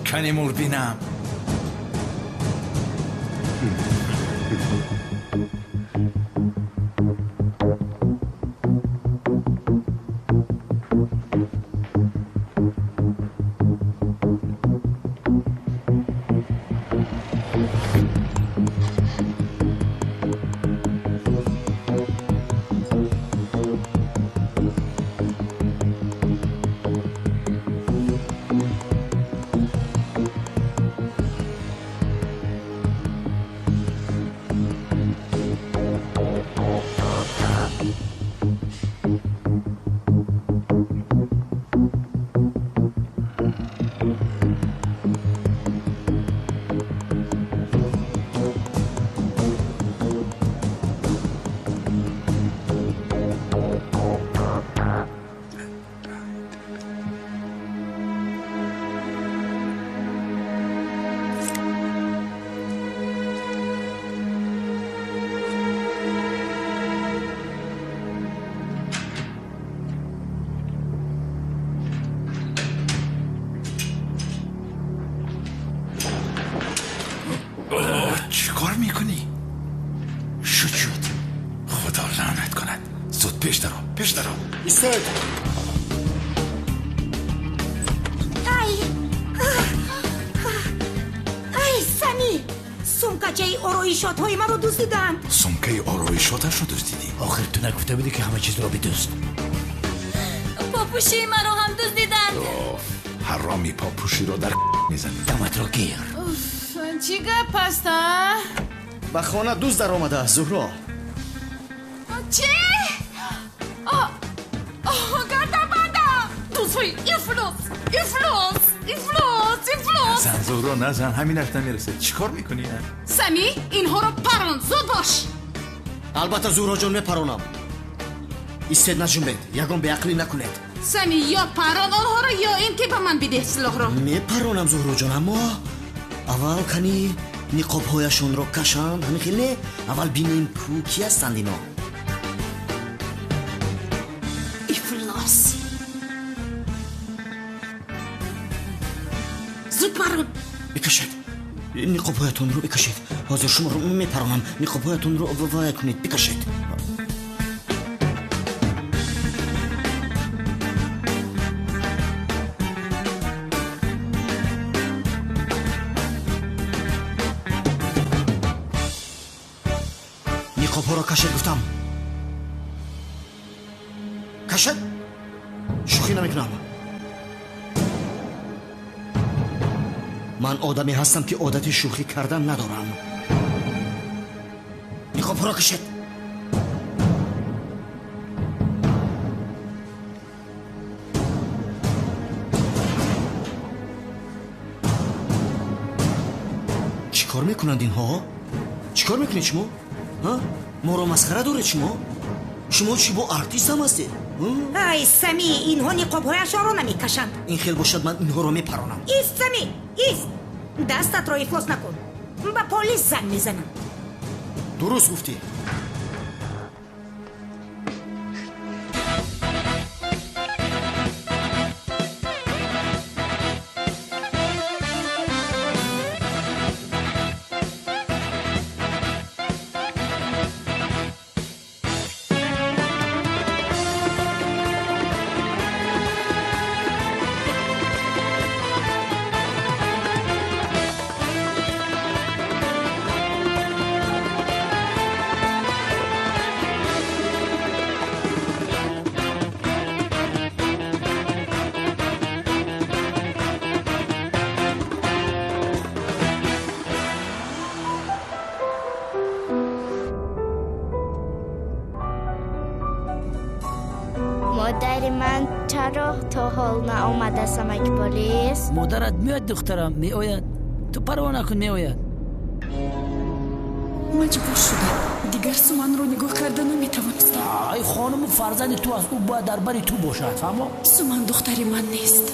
Кани мурбинам. Ороишотҳои маро дуздиданд. Сумкаи ороишоташро дуздидӣ? Охир ту нагуфта будӣ ки ҳама чизро бидузд. Попӯшии маро ҳам дуздиданд. Ҳароми попӯширо дар мезанӣ. Даматро гир. Чӣ гап аст, а? Ба хона дузд даромадааст, Зуҳро. Чӣ? Гардабандам! Дуздҳои ифлос, ифлос, ифлос, ифлос! Назан, Зуҳро, назан, ҳаминаш намерасад. Чӣ кор мекунӣ? Сами, инҳоро парон, зуд бош! Албатта, Зуҳроҷон, мепаронам. Истед, наҷунбед, ягон беақлӣ накунед. Сами, ё парон онҳоро, ё ин ки ба ман бидеҳ силоҳро. Мепаронам, Зуҳроҷон, аммо аввал кани ниқобҳояшонро кашанд, ҳамин хел не? Аввал бинем ку ки ҳастанд ино. Ифлос! Зуд парон! Бикашед. Ниқобҳоятонро бикашед. Ҳозир шуморо мепаронам. Ниқобҳоятонро вая кунед, бикашед. Ниқобҳоро кашед, гуфтам. Кашед? Шӯхӣ намекунам. Ман одаме ҳастам ки одати шӯхӣ кардан надорам. Ниқобҳоро кашед. Чӣ кор мекунанд инҳо? Чӣ кор мекунед шумо? Моро масхара доред шумо? Шумо чӣ бо артист ҳам ҳастед? Ай, Сами, инҳо ниқобҳояшонро намекашанд. Ин хел бошад, ман инҳоро мепаронам. Ист, Сами, ист! Дастатро ифлос накун. Ба полис занг мезанам. Дуруст гуфтӣ. Модари ман чаро то ҳол наомада, самак полис? Модарат меояд, духтарам, меояд. Ту парво накун, меояд. Маҷбур шудам. Дигар Суманро нигоҳ карда наметавонистам. Ай, хонуму фарзанди ту аст, ӯ бояд дар бари ту бошад, фаҳмо? Суман духтари ман нест.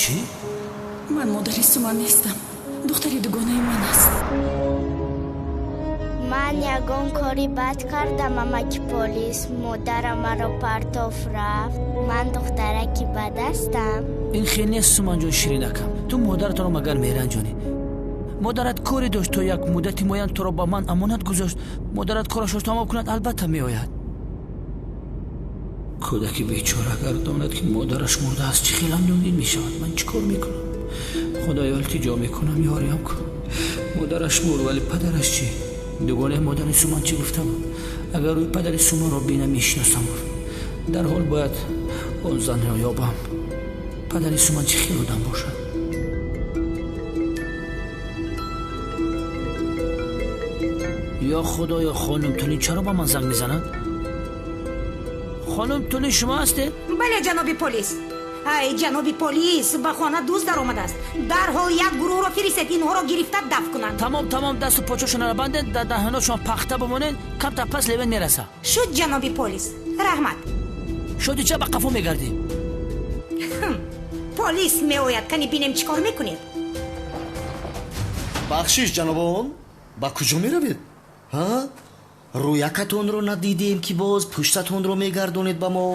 Чӣ? Ман модари Суман нестам. Духтари дугонаи ман аст. Ман ягон кори бад кардам, амаки полис. Модарам маро партоф рафт. Ман духтараки бад ҳастам. Ин хел нест, Суманҷон ширинакам. Ту модаратонро магар меранҷонӣ? Модарат коре дошт, то як муддати муайян туро ба ман амонат гузошт. Модарат корашро тамом кунад, албатта меояд. Кӯдаки бечора агар донад, ки модараш мурдааст, чӣ хел ғамгин мешавад. Ман чӣ кор мекунам? Худоё, илтиҷо мекунам, ёриям кун. Модараш мурд, вале падараш чӣ? Дугонаи модари Суман чӣ гуфта буд? Агар рӯи падари Суманро бинам, мешиносам, гуфт. Дарҳол бояд он занро ёбам. Падари Суман чӣ хел одам бошад? Ё худоё, хонум Тулин чаро ба ман занг мезанад? Хонум Тулин, шумо ҳастед? Бале, ҷаноби полис. Ай, ҷаноби полис, ба хона дузд даромадааст. Дарҳол як гурӯҳро фиристед, инҳоро гирифта дафт кунанд. Тамом, тамом, дасту почошонро бандед, дар даҳаношон пахта бимонед, камтар пас Левен мераса. Шуд, ҷаноби полис, раҳмат. Шуди, ча ба қафо мегардӣ? Полис меояд, кани бинем чӣ кор мекунед. Бахшиш, ҷанобон, ба куҷо меравед? Ҳа, рӯякатонро надидем, ки боз пуштатонро мегардонед ба мо.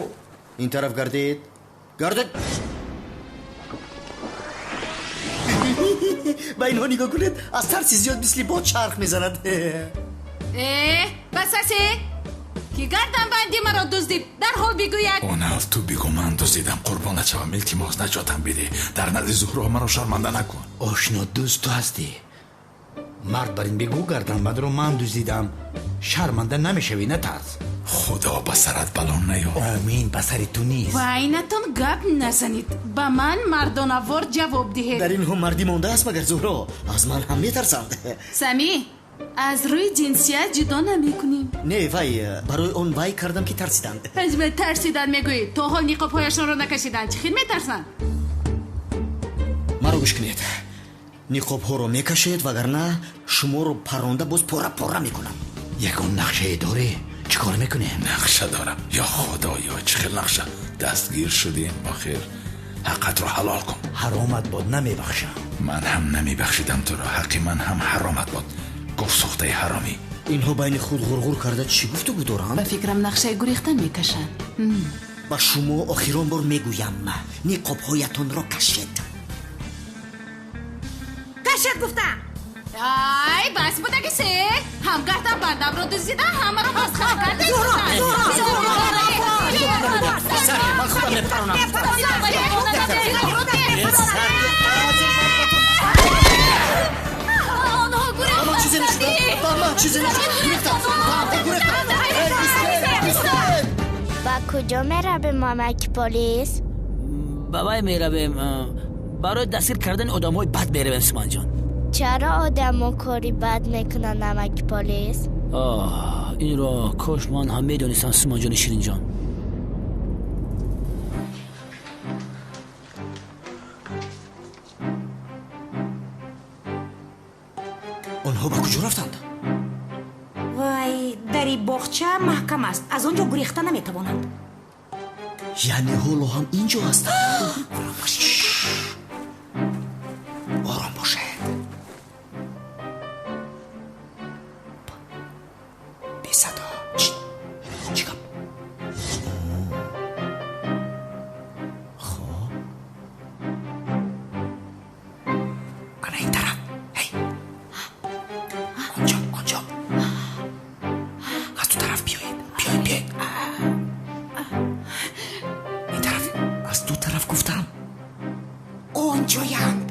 Ин тараф гардед, гардед. Ба инҳо нигоҳ кунед, аз тарси зиёд мисли бод чарх мезанад. Э, бас асе, ки гарданбанди маро дуздид, дарҳол бигӯяд. Онал, ту бигӯ, ман дуздидам, қурбонат шавам, илтимос, наҷотам бидеҳ. Дар назди Зуҳро маро шарманда накун. Ошно, дузд ту ҳастӣ. Мард бар ин, бигӯ, гарданбандро ман дуздидам, шарманда намешавӣ, натарс. Худо ба сарат бало наёр. Омин, ба сари ту низ. Байнатон гап назанед, ба ман мардонавор ҷавоб диҳед. Дар инҳо мардӣ мондааст магар, Зуҳро? Аз ман ҳам метарсанд. Самӣ, аз рӯи ҷинсият ҷудо намекунем. Не, вай, барои он вай кардам, ки тарсиданд. Ҳаҷме тарсиданд мегӯӣ, то ҳол ниқобҳояшонро накашиданд, чӣ хел метарсанд? Маро гӯш кунед, ниқобҳоро мекашед, вагарна шуморо парронда боз пора пора мекунам. Ягон нақшае дорӣ? Чӣ кор мекунем? Нақша дорам. Ё худоё, чӣ хел нақша! Дастгир шудем охир. Ҳаққатро ҳалол кун. Ҳаромат бод, намебахшам. Ман ҳам намебахшидам туро, ҳаққи ман ҳам ҳаромат бод, гуфт сӯхтаи ҳаромӣ. Инҳо байни худ ғурғур карда чӣ гуфтугӯ доранд? Ба фикрам, нақшаи гурехтан мекашанд. Ба шумо охирон бор мегӯям, ниқобҳоятонро кашед. Кашед гуфтам. Ай, бас будаги се, ҳам гарданбандамро дуздида, ҳамаро масхара карда. Зуҳро, Зуҳро! Ман худам мепаронам. Онҳо Ба ман чизе нашуда, ба ман чизе нашуда, гурехтам, гурехтам. Ба куҷо меравем, амаки полис? Ба вай меравем, барои дастгир кардани одамҳои бад меравем, Суманҷон. Чаро одамо кори бад мекунанд, амаки полис? Оҳ, инро кош ман ҳам медонистам, Суманҷони ширинҷон. Онҳо ба куҷо рафтанд? Вай, дари боғча маҳкам аст, аз он ҷо гурехта наметавонанд. Яъне ҳоло ҳам ин ҷо ҳастанд. Ором бошед, бесадо. Чӣ гап? Хоб, ана ин тараф. Ҳей, онҷо, онҷо, аз ту тараф биёед, биёед, биёед ин тараф, аз ду тараф гуфтам. Онҷоянд.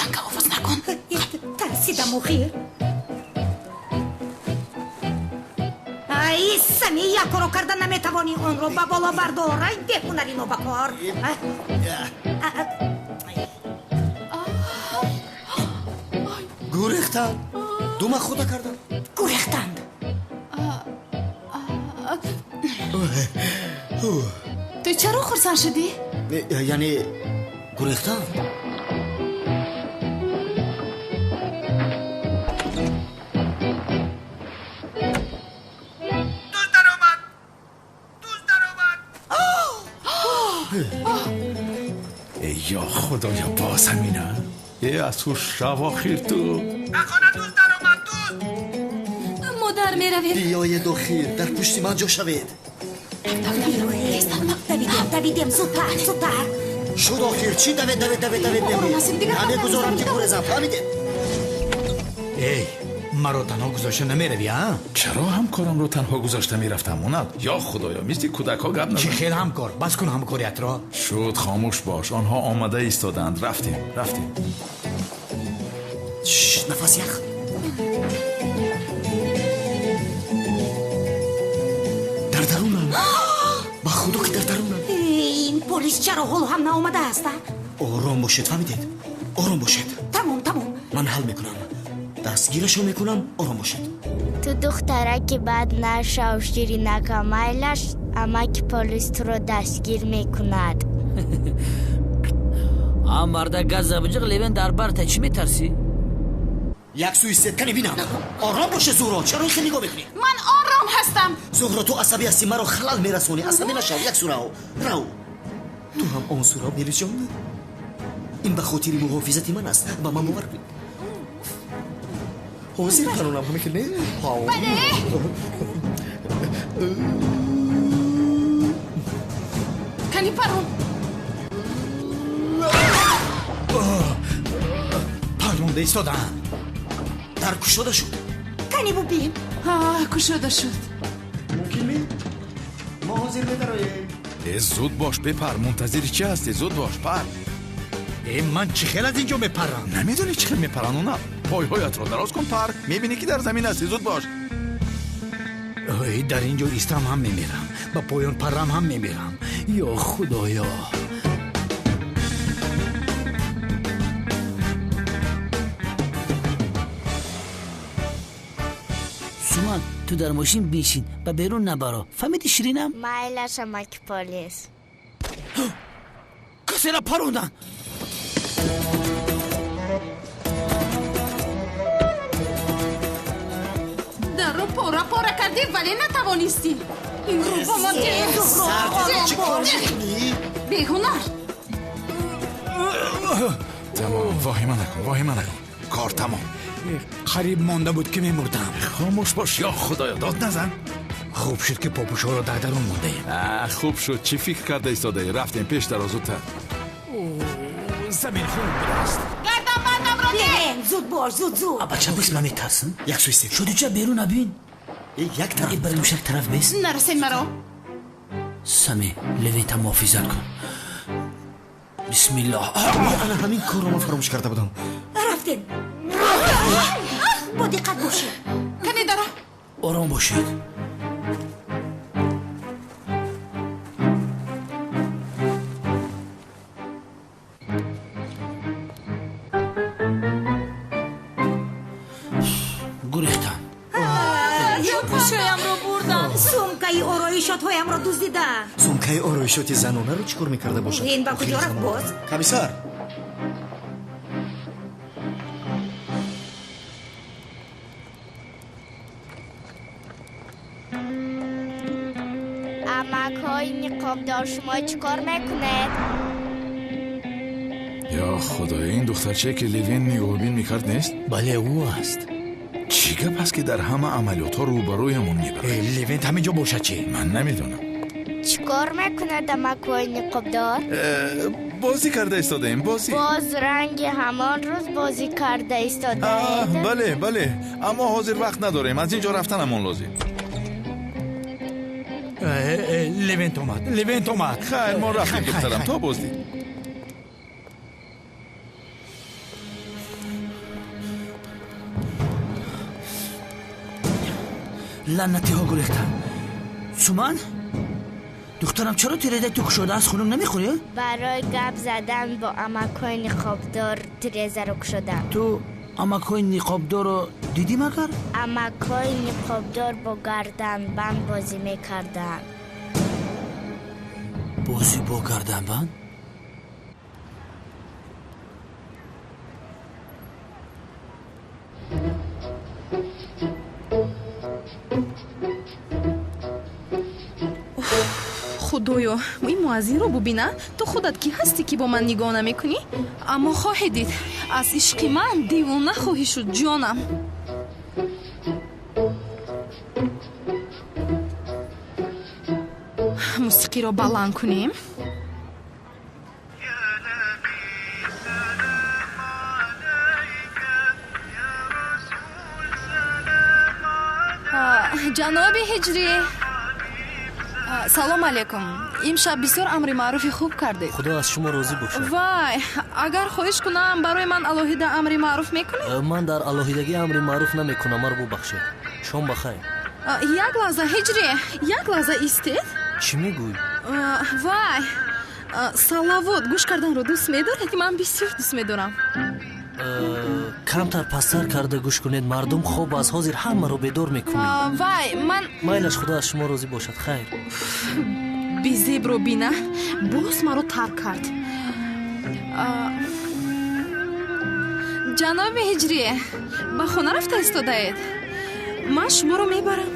Янга, овоз накун. Тарсидам охир. Ай, Сами, як коро карда наметавонӣ, онро ба боло бардор. Ай, беҳунари нобакор. Гурехтанд, дума худа карданд. Гурехтанд. Ту чаро хурсанд шудӣ? Яъне гурехтанд. Дузд даромад, дузд даромад. Эй, ё худоё, боз ҳамина? Э, аз ҳуш рав охир ту. Ба хона дузд даромад, дузд! Модар, меравем. Биёед охир, дар пушти ман ҷо шавед. Давидем, давидем, зудтар, зудтар. Шуд охир, чӣ давед, давед, давед, давед мегӯед? Намегузорам ки гурезам, фаҳмидед? Эй, маро танҳо гузошта намеравӣ, а? Чаро ҳамкорамро танҳо гузошта мерафтам, Унал? Ё худоё, мисли кӯдакҳо гап Чӣ назан. хел ҳамкор? Бас кун ҳамкориятро. Шуд, хомӯш бош. Онҳо омада истодаанд. Рафтем, рафтем. Нафас ях. Дар дарунам. Ба худо ки дар дарунам. Ин полис чаро ҳоло ҳам наомадааст, а? Ором бошед, фаҳмидед? Ором бошед. Тамом, тамом. Ман ҳал мекунам. Дастгирашо мекунам, ором бошед. Ту духтараки бад нашав, ширинака, майлаш, амаки полис туро дастгир мекунад. А марда газа биҷиқ, Левен дар барта, чӣ метарсӣ? Як сӯи истед, кани бинам. Ором боше, Зуҳро, чаро ин хел нигоҳ мекунӣ? Ман ором ҳастам. Зуҳро, ту асабӣ ҳастӣ, маро халал мерасонӣ. Асабӣ нашав, як сӯ рав. Рав. Ту ҳам он сӯ рав, Мелисҷон. Ин ба хотири муҳофизати ман аст, ба ман бовар кунед. Ҳозир паронам, ҳамин хел не? Бале. Кани парон. Паронда истодаанд. Дар кушода шуд. Кани бубин. Кушода шуд. Мумкин ми? Мо ҳозир медароем. Э, зуд бош, бепар. Мунтазири чӣ ҳастӣ? Зуд бош, пар. Э, ман чӣ хел аз ин ҷо мепарам? Намедонӣ чӣ хел мепаранд, Унал? Пойҳоятро дароз кун, пар. Мебинӣ ки дар замин ҳастӣ. Зуд бош. Ой, дар ин ҷо истам ҳам мемирам, ба поён парам ҳам мемирам. Ё худоё! Суман, ту дар мошин бишин, ба берун набаро, фаҳмиди, ширинам? Майлаш, амаки полис. Касера парондан. Дарро пора пора кардӣ, вале натавонистӣ. Ин рӯ ба ман. Чӣ кор мекунӣ? Беҳунар. Тамом, воҳима накун, воҳима накун, кор тамом. Қариб монда буд ки мемурдам. Хомӯш бош, ё худоё, дод назан. Хуб шуд ки попушҳоро дар дарун мондаем. Хуб шуд. Чӣ фикр карда истодаӣ? Рафтем, пештаро, зудтар. Замин хунук будааст. Гарданбандамро де. Левен, зуд бош, зуд, зуд. Бача, бис, ман метарсам. Як сӯ истед. Шодиҷа, берун набин. Як тараф. Бари мушак тараф бес. Нарасен маро. Сами, Левента муҳофизат кун. Бисмиллоҳ. Ана ҳамин корро ман фаромӯш карда будам. Рафтем, бо диққат бошед. Кани дара. Ором бошед. Гурехтам. Пӯшоямро бурданд. Сумкаи ороишотҳоямро дуздиданд. Сумкаи ороишоти занонаро чӣ кор мекарда бошад? Ин ба куҷо рафт боз? Комиссар. Амакҳои ниқобдор, шумо чӣ кор мекунед? Ё худоё, ин духтарчае ки Левин нигоҳубин мекард нест? Бале, ӯ аст. Чӣ гап аст, ки дар ҳама амалиётҳо рӯбарӯямон мебарад? Левент ҳамин ҷо бошад чӣ? Ман намедонам. Чӣ кор мекунад амакҳои ниқобдор? Бозӣ карда истодаем, бозӣ. Боз ранги ҳамон рӯз бозӣ карда истодаед? Бале, бале, аммо ҳозир вақт надорем, аз ин ҷо рафтанамон лозим. Левент омад, Левент омад. Хайр, мо рафтем, духтарам, то боздид. Лаънатиҳо, гурехтанд. Суман, духтарам, чаро тирезаи ту кушода аст? Хунук намехӯрӣ? Барои гап задан бо амакҳои ниқобдор тирезаро кушодам. Ту амакҳои ниқобдорро дидӣ магар? Амакҳои ниқобдор бо гарданбанд бозӣ мекарданд. Бозӣ бо гарданбанд? Худоё, ин муаззинро бубина. Ту худат кӣ ҳастӣ, ки бо ман нигоҳ намекунӣ? Аммо хоҳӣ дид, аз ишқи ман девона хоҳӣ шуд, ҷонам. Мусиқиро баланд кунем. Ҷаноби Ҳиҷрӣ, салом алейкум. Имшаб бисёр амри маъруфи хуб кардед. Худо аз шумо розӣ бошад. Вай, агар хоҳиш кунам, барои ман алоҳида амри маъруф мекунед? Ман дар алоҳидагӣ амри маъруф намекунам, маро бубахшед. Шом бахайр. Як лаҳза, Ҳиҷрӣ, як лаҳза истед. Чӣ мегӯӣ? Вай, салавот гӯш карданро дӯст медоред? Ман бисёр дӯст медорам. Камтар пасттар карда гӯш кунед, мардум хоб аз ҳозир ҳамаро бедор мекунед. Вай, ман майлаш, худо аз шумо розӣ бошад. Хайр. Безебро бина, боз маро тарк кард. Ҷаноби Ҳиҷрӣ, ба хона рафта истодаед? Ман шуморо мебарам.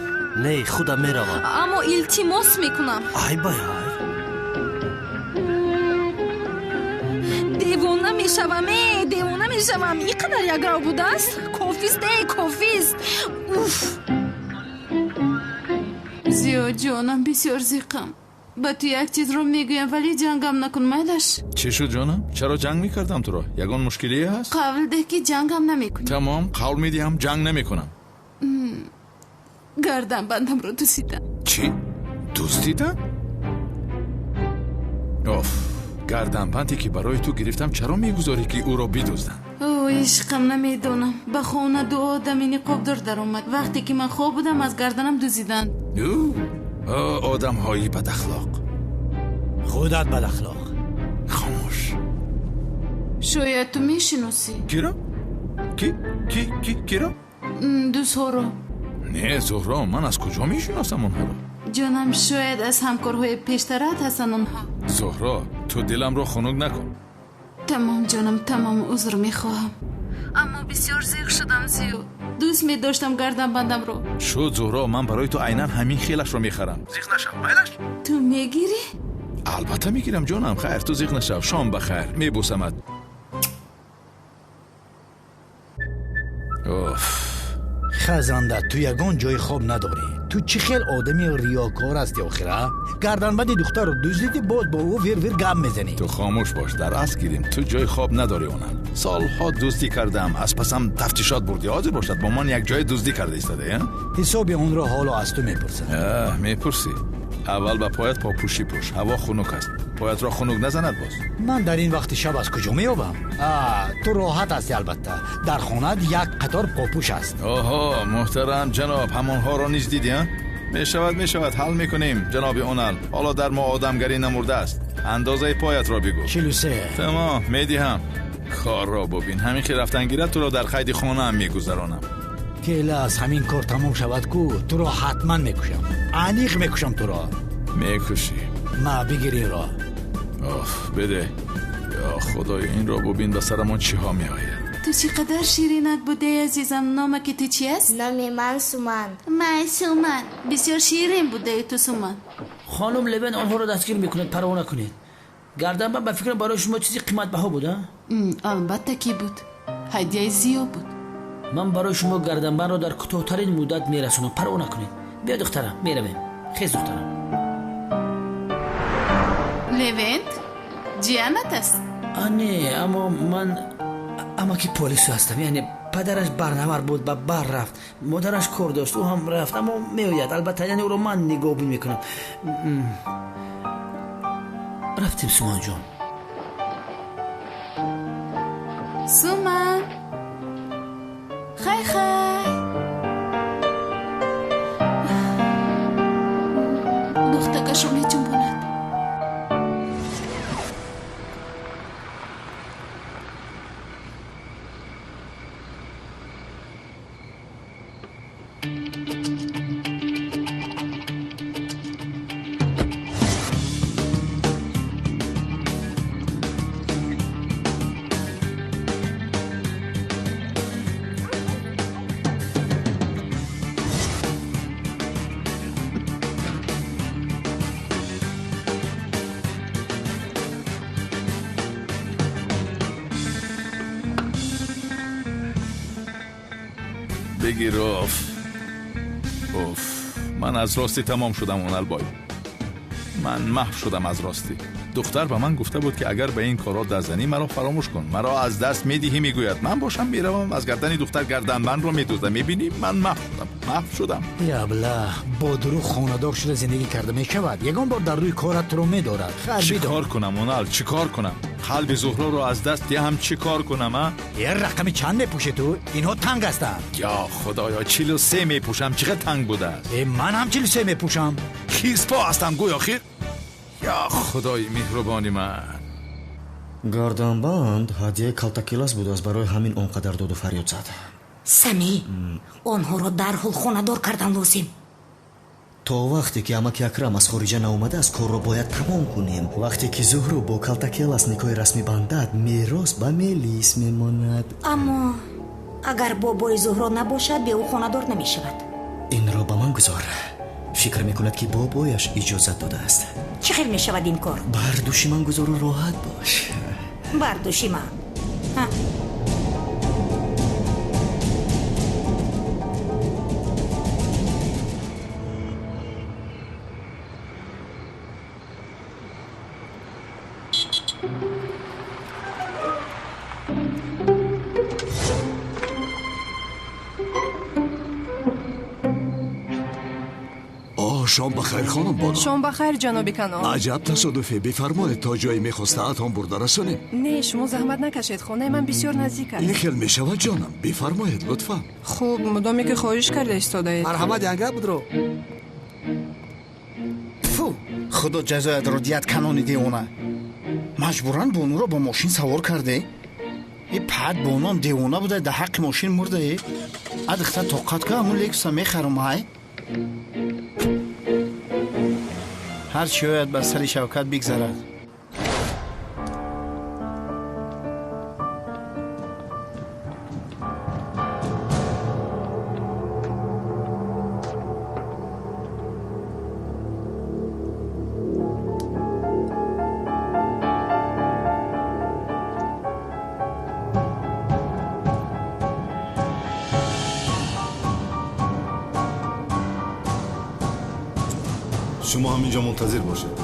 Не, худам меравам. Аммо илтимос мекунам. Ай бай ай. Девона мешавам, девона мешавам. Ин қадар якрав будааст? Кофист, кофист. Уф. Зиё ҷонам, бисёр зиқам. Ба ту як чизро мегӯям, вале ҷангам накун, майлаш. Чӣ шуд, ҷонам? Чаро ҷанг мекардам туро? Ягон мушкилие ҳаст? Қавл деҳ, ки ҷангам намекунӣ. Тамом, қавл медиҳам, ҷанг намекунам. Гарданбандамро дуздидам. Чӣ? Дуздидам? Оф, гарданбанде ки барои ту гирифтам, чаро мегузорӣ, ки ӯро бидузданд? О, ишқам, намедонам. Ба хона ду одами ниқобдор даромад. Вақте ки ман хоб будам, аз гарданам дуздиданд. Одамҳои бадахлоқ. Худат бадахлоқ. Хомӯш. Шояд ту мешиносӣ. Киро? Ки? Ки? Ки? Киро? Дузҳоро. Не, Зуҳро, ман аз куҷо мешиносам онҳоро? Ҷонам, шояд аз ҳамкорҳои пештарат ҳастанд онҳо. Зуҳро, ту диламро хунук накун. Тамом, ҷонам, тамом, узр мехоҳам. Аммо бисёр зиқ шудам, Зиё. Дӯст медоштам гарданбандамро. Шуд, Зуҳро, ман барои ту айнан ҳамин хелашро мехарам. Зиқ нашав, майлаш? Ту мегирӣ? Албатта мегирам, ҷонам. Хайр, ту зиқ нашав. Шом бахайр. Мебӯсамат. Оф. Хазанда, ту ягон ҷои хоб надорӣ. Ту чӣ хел одами риёкор ҳастӣ охира? Гарданбанди духтарро дуздидӣ, боз бо ӯ вир-вир гап мезанӣ. Ту хомӯш бош, дар асл гирим, ту ҷои хоб надорӣ онам. Солҳо дуздӣ кардам, аз пасам тафтишот бурдӣ. Ҳозир бошад, бо ман як ҷои дуздӣ карда истодаӣ, а? Ҳисоби онро ҳоло аз ту мепурсам. Мепурсӣ. Аввал ба поят попӯшӣ пӯш, ҳаво хунук аст. Поятро хунук назанад боз. Ман дар ин вақти шаб аз куҷо меёбам? Ту роҳат ҳастӣ албатта. Дар хонаат як қатор попӯш аст. Оҳо, муҳтарам ҷаноб, ҳамонҳоро низ дидӣ, а? Мешавад, мешавад, ҳал мекунем, ҷаноби Онал. Ҳоло дар мо одамгарӣ намурдааст. Андозаи поятро бигӯ. 43. Тамом, медиҳам. Корро бубин. Ҳамин ки рафтан гирад, туро дар қайди хонаам мегузаронам. Кела аз ҳамин кор тамом шавад ку, туро ҳатман мекушам. Аниқ мекушам туро. Мекушӣ. Ма, бигир инро. Оф, беде. Ё худоё, инро бубин, ба сарамон чиҳо меояд. Ту чӣ қадар ширинак будаи, азизам. Номаки ту чи аст? Номи ман Суман. Май, Суман, бисёр ширин будаи ту, Суман. Хонум Левен онҳоро дастгир мекунад, парво накунед. Гарданбанд ба фикрам барои шумо чизи қиматбаҳо буд, а? Албатта ки буд. Ҳадияи Зиё буд. Ман барои шумо гарданбандро дар кӯтоҳтарин муддат мерасонам, парво накунед. Биё, духтарам, меравем. Хез, духтарам. Левент ҷиянат аст? Не, аммо ман амаки полису ҳастам. Яъне падараш барнавар буд, ба бар рафт, модараш кор дошт, ӯ ҳам рафт, аммо меояд албатта. Яъне ӯро ман нигоҳбин мекунам. Рафтем, Суманҷон. Суман, хай хай. Духтакашро меҷунбонад. бигир. Оф, оф, ман аз ростӣ тамом шудам, Оналбой. Ман маҳв шудам аз ростӣ. Духтар ба ман гуфта буд, ки агар ба ин корҳо даст занӣ, маро фаромӯш кун, маро аз даст медиҳӣ, мегӯяд. Ман бошам меравам аз гардани духтар гарданбандро медуздам. Мебинӣ, ман маҳв шудам, маҳв шудам. Ябла, бо дурӯғ хонадор шуда зиндагӣ карда мешавад. Ягон бор дар рӯи корат туро медорад. Чӣ кор кунам, Онал, чӣ кор кунам? Қалби Зуҳроро аз даст диҳам, чӣ кор кунам, а? Е, рақами чанд мепӯшӣ ту? Инҳо танг ҳастанд. Ё Худоё, 43 мепӯшам, чӣ қадр танг будааст. Е, ман ҳам 43 мепӯшам. Хирспо ҳастам гӯё хир. Ё Худои меҳрубони ман. Гарданбанд ҳадияи Калтакелас будааст, барои ҳамин он қадар доду фарёд зад. Самӣ, онҳоро дарҳол хонадор кардан лозим. То вақте ки амаки Акрам аз хориҷа наомадааст, корро бояд тамом кунем. Вақте ки Зуҳро бо Калтакелас никоҳи расмӣ бандад, мерос ба Мелис мемонад. Аммо агар бобои Зуҳро набошад, бе ӯ хонадор намешавад. Инро ба ман гузор. Фикр мекунад, ки бобояш иҷозат додааст. Чӣ хел мешавад ин кор? Бар дӯши ман гузору роҳат бош. Бар дӯши ман. Шом бахайр, хонум Боно. Шом бахайр, ҷаноби Канон. Аҷаб тасодуфе. Бифармоед, то ҷое мехостаатон бурда расонем. Не, шумо заҳмат накашед, хонаи ман бисёр наздик аст. Ин хел мешавад, ҷонам. Бифармоед, лутфан. Хуб, мудоме ки хоҳиш карда истодаед. Марҳамат, янга будро. Фу, худо ҷазоятро диҳад, Канони девона. Маҷбуран Бонуро бо мошин савор карде. И пад Бонуам девона буда, дар ҳаққи мошин мурдае. Адихта тоқат ка, ҳамун Лексуса мехарам, ҳай. Ҳар чӣ ояд бар сари Шавкат бигзарад. Шумо ҳаминҷо мунтазир бошед.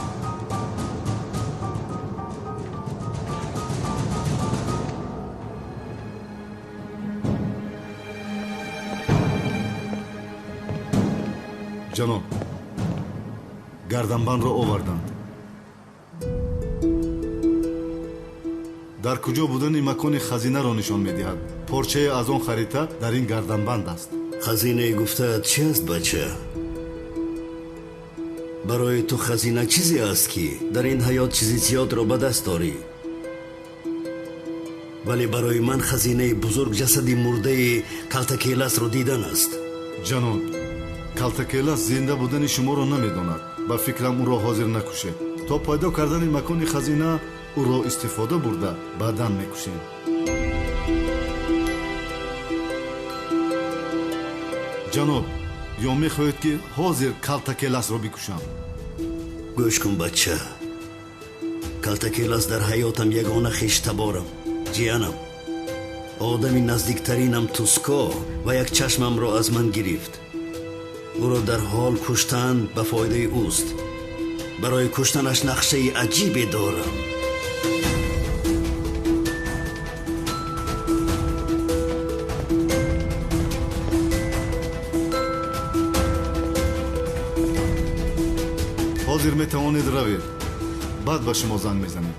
Ҷаноб, гарданбандро оварданд. Дар куҷо будани макони хазинаро нишон медиҳад. Порчае аз он харита дар ин гарданбанд аст. Хазинаи гуфтаат чи аст, бача? Барои ту хазина чизе аст, ки дар ин ҳаёт чизи зиёдро ба даст дорӣ. Вале барои ман хазинаи бузург ҷасади мурдаи Калтакеласро дидан аст. Ҷаноб, Калтакелас зинда будани шуморо намедонад. Ба фикрам ӯро ҳозир накушед. То пайдо кардани макони хазина ӯро истифода бурда баъдан мекушем. Ҷаноб, ё мехоҳед, ки ҳозир Калтакеласро бикушам? Гӯш кун, бача. Калтакелас дар ҳаётам ягона хештаборам, ҷиянам. Одами наздиктаринам Туско ва як чашмамро аз ман гирифт. Ӯро дар ҳол куштан ба фоидаи ӯст. Барои куштанаш нақшаи аҷибе дорам. Ҳозир метавонед равед. Баъд ба шумо занг мезанем.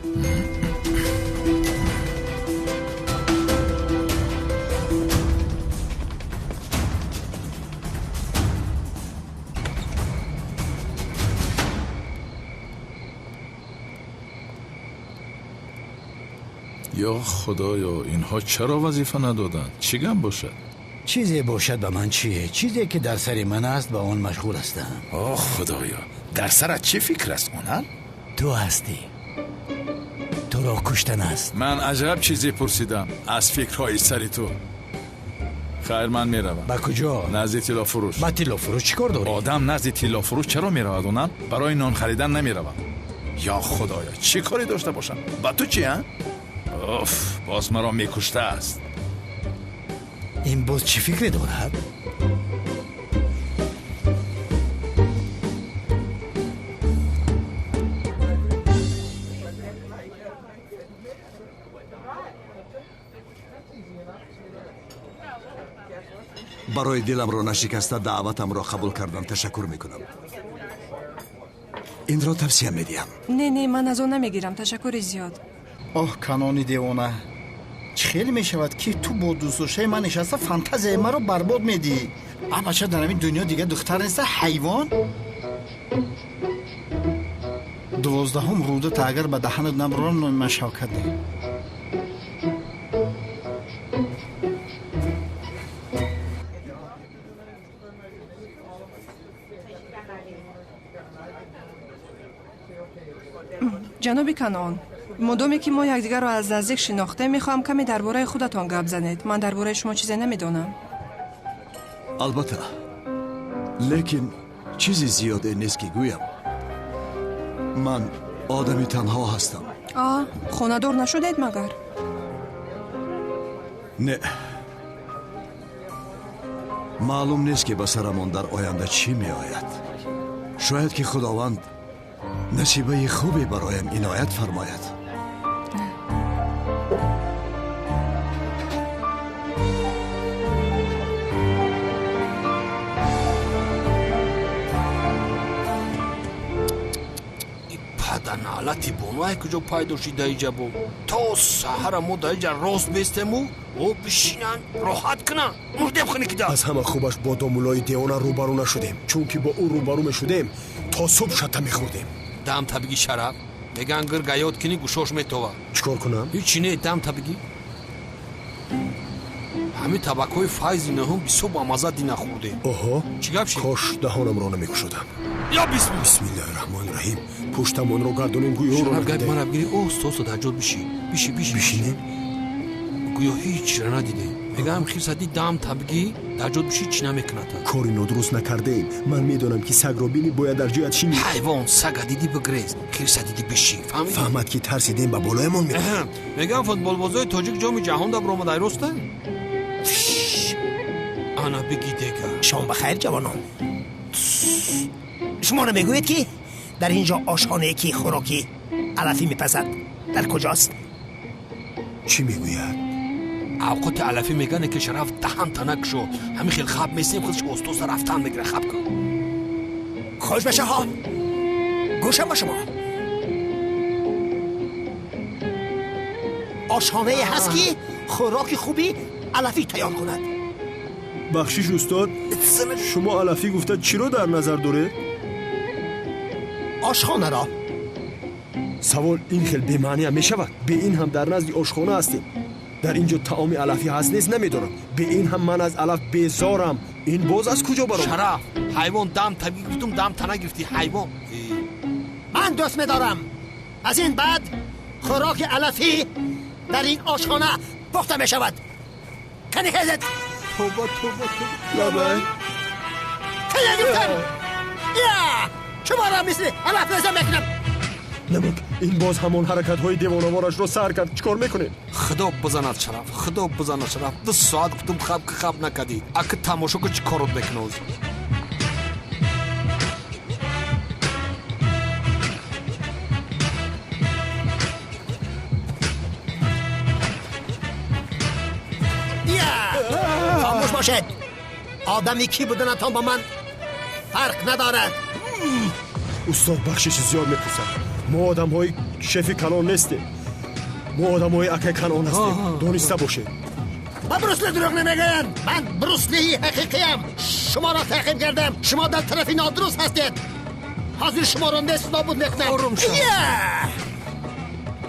Ё Худоё, инҳо чаро вазифа надоданд? Чӣ гап бошад? Чизе бошад ба ман чие? Чизе ки дар сари ман аст, ба он машғул ҳастам. О Худоё, дар сарат чӣ фикр аст, Онал? Ту ҳастӣ. Туро куштан аст. Ман аҷаб чизе пурсидам аз фикрҳои сари ту. Хайр, ман меравам. Ба куҷо? Назди тиллофурӯш. Ба тиллофурӯш чӣ кор дорӣ? Одам назди тиллофурӯш чаро меравад, Онал? Барои нон харидан намеравам. Ё Худоё, чӣ коре дошта бошам? Ба ту чӣ, а? Оф, боз маро мекуштааст. Ин боз чӣ фикре дорад? Барои диламро нашикаста даъватамро қабул кардан ташаккур мекунам. Инро тавсия медиҳам. Не, не, ман аз он намегирам, ташаккури зиёд. Оҳ, Канони девона, чӣ хеле мешавад, ки ту бо дӯстдоштаи ман нишаста фантазияи маро барбод медиҳӣ? А бача, дар ҳамин дунё дигар духтар неста, ҳайвон? 12-ум рӯдата агар ба даҳанат набурам, номи ман Шавкат не. Ҷаноби Канон, мудоме ки мо якдигарро аз наздик шинохтем, мехоҳам каме дар бораи худатон гап занед. Ман дар бораи шумо чизе намедонам. Албатта, лекин чизи зиёде нест ки гӯям. Ман одами танҳо ҳастам. А, хонадор нашудед магар? Не, маълум нест ки ба сарамон дар оянда чӣ меояд. Шояд ки Худованд насибаи хубе бароям иноят фармояд. Паданалати бону ай куҷо пайдо шид даиҷа бо? То саҳара мо даиҷа рост бестему, о бишинанд, роҳат кунанд, мурдем хунукида. Аз ҳама хубаш бо домуллои девона рӯбарӯ нашудем, чунки бо ӯ рӯбарӯ мешудем, то субҳ шатта мехӯрдем. Дам табиги, Шараф, меган гирга ёд кини, гӯшош метова. Чӣ кор кунам? Ҳичи не, дам табиги. Ҳамин табакҳои файзи нӯҳум бисёр бамазза дина хӯрдем. Оҳо, чӣ гап шид? Кош даҳонамро намекушодам. Я бисмилла. Бисмиллаҳи раҳмони раҳим. Пуштамонро гардонем, гӯё ӯро Шараф, гапи мана бигирӣ, оҳиста дар ҷод бишӣ, бишӣ, бишӣ. Бишинем? Гӯё ҳеҷ надидем. Мегӯям, хирсади дам табигӣ дар ҷод бишӣ, чӣ намекунад? Кори нодуруст накардаем. Ман медонам, ки сагро бинӣ, бояд дар ҷоят шинӣ. Ҳайвон, сага дидӣ бигрез, хирса дидӣ бишӣ, фаҳмидӣ? Фаҳмад, ки тарсидем, ба болоямон меояд. Мегӯям, футболбозои тоҷик ҷоми ҷаҳон да баромад, ай роста? Ана бигӣ дега. Шом ба хайр, ҷавонон. Шумо намегӯед, ки дар ин ҷо ошхонае, ки хӯроки алафӣ мепазад, дар куҷост? Чӣ мегӯяд? Авқоти алафӣ мегане, ки Шараф даҳан тана кушо. Ҳамин хел хаб месем, худаш остоста рафтан мегира, хаб кун. Хуш башаҳо, гӯшам ба шумо. Ошхонае ҳаст, ки хӯроки хуби алафӣ тайёр кунад. Бахшиш, устод, шумо алафӣ гуфта чиро дар назар доред? Ошхонаро. Савол ин хел бемаъниам мешавад. Бе ин ҳам дар назди ошхона ҳастем. Дар ин ҷо таоми алафӣ ҳаст нест намедонам. Бе ин ҳам ман аз алаф безорам. Ин боз аз куҷо баромад? Шараф, ҳайвон, дам табиӣ гуфтум, дам тана гирифтӣ, ҳайвон. Ман дӯст медорам. Аз ин баъд хӯроки алафӣ дар ин ошхона пухта мешавад. Кани хезед. Тоба, тоба, тоба. Лабай. Кани гуфтам. Я! Шуморо мисли алаф реза мекунам. Намак, ин боз ҳамон ҳаракатҳои девонаворашро сар кард. Чӣ кор мекунем? Худо бизанад, Шараф, худо бизанад, Шараф. 2 соат гуфтум хаб, ки хаб накардӣ. Аки тамошо ку, чӣ корот мекунӣ ҳозир? Хомӯш бошед. Одами кӣ буданатон ба ман фарқ надорад. Устод, бахшиши зиёд мепурсам. Мо одамҳои шефи калон нестем. Мо одамҳои акай Канон ҳастем. Дониста бошед. Ба Брусли дурӯғ намегӯянд. Ман Бруслии ҳақиқиям. Шуморо таъқиб кардам. Шумо дар тарафи нодуруст ҳастед. Ҳозир шуморо нест нобуд мекунам. Ором шав.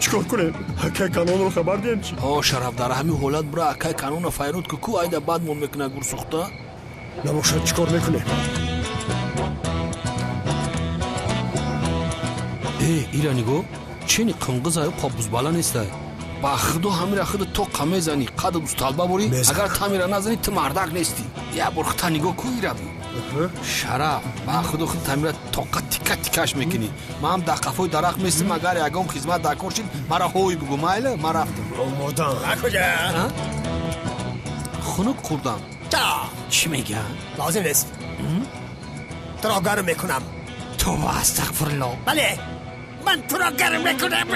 Чӣ кор кунем? Акай Канонро хабар диҳем чӣ? О, Шараф, дар ҳамин ҳолат бура акай Канонро файрод ку, ку айда бадмон мекунад гурсӯхта. Набошад, чӣ кор мекунем? Э, ира нигоҳ, чени қинғизаю қобузбала нестай. Ба худо ҳамира худа тоқа мезанӣ, қадр усталба борӣ, агар тамира назанӣ, ту мардак нестӣ. Як бор хута нигоҳ ку, ирави. Шараф, ба худо худ тамира тоқа тика тикаш мекунӣ. Ман ҳам дар қафои дарахт местам, агар ягон хизмат дар кор шид, мара ҳой бугӯ, майла, ман рафтам. Омодам. Ба куҷо? Хунук хӯрдам. Ча? Чӣ мегӯянд? Лозим нест. Туро гарм мекунам. Тоба, астағфирулло. Бале, ман туро гарм мекунам.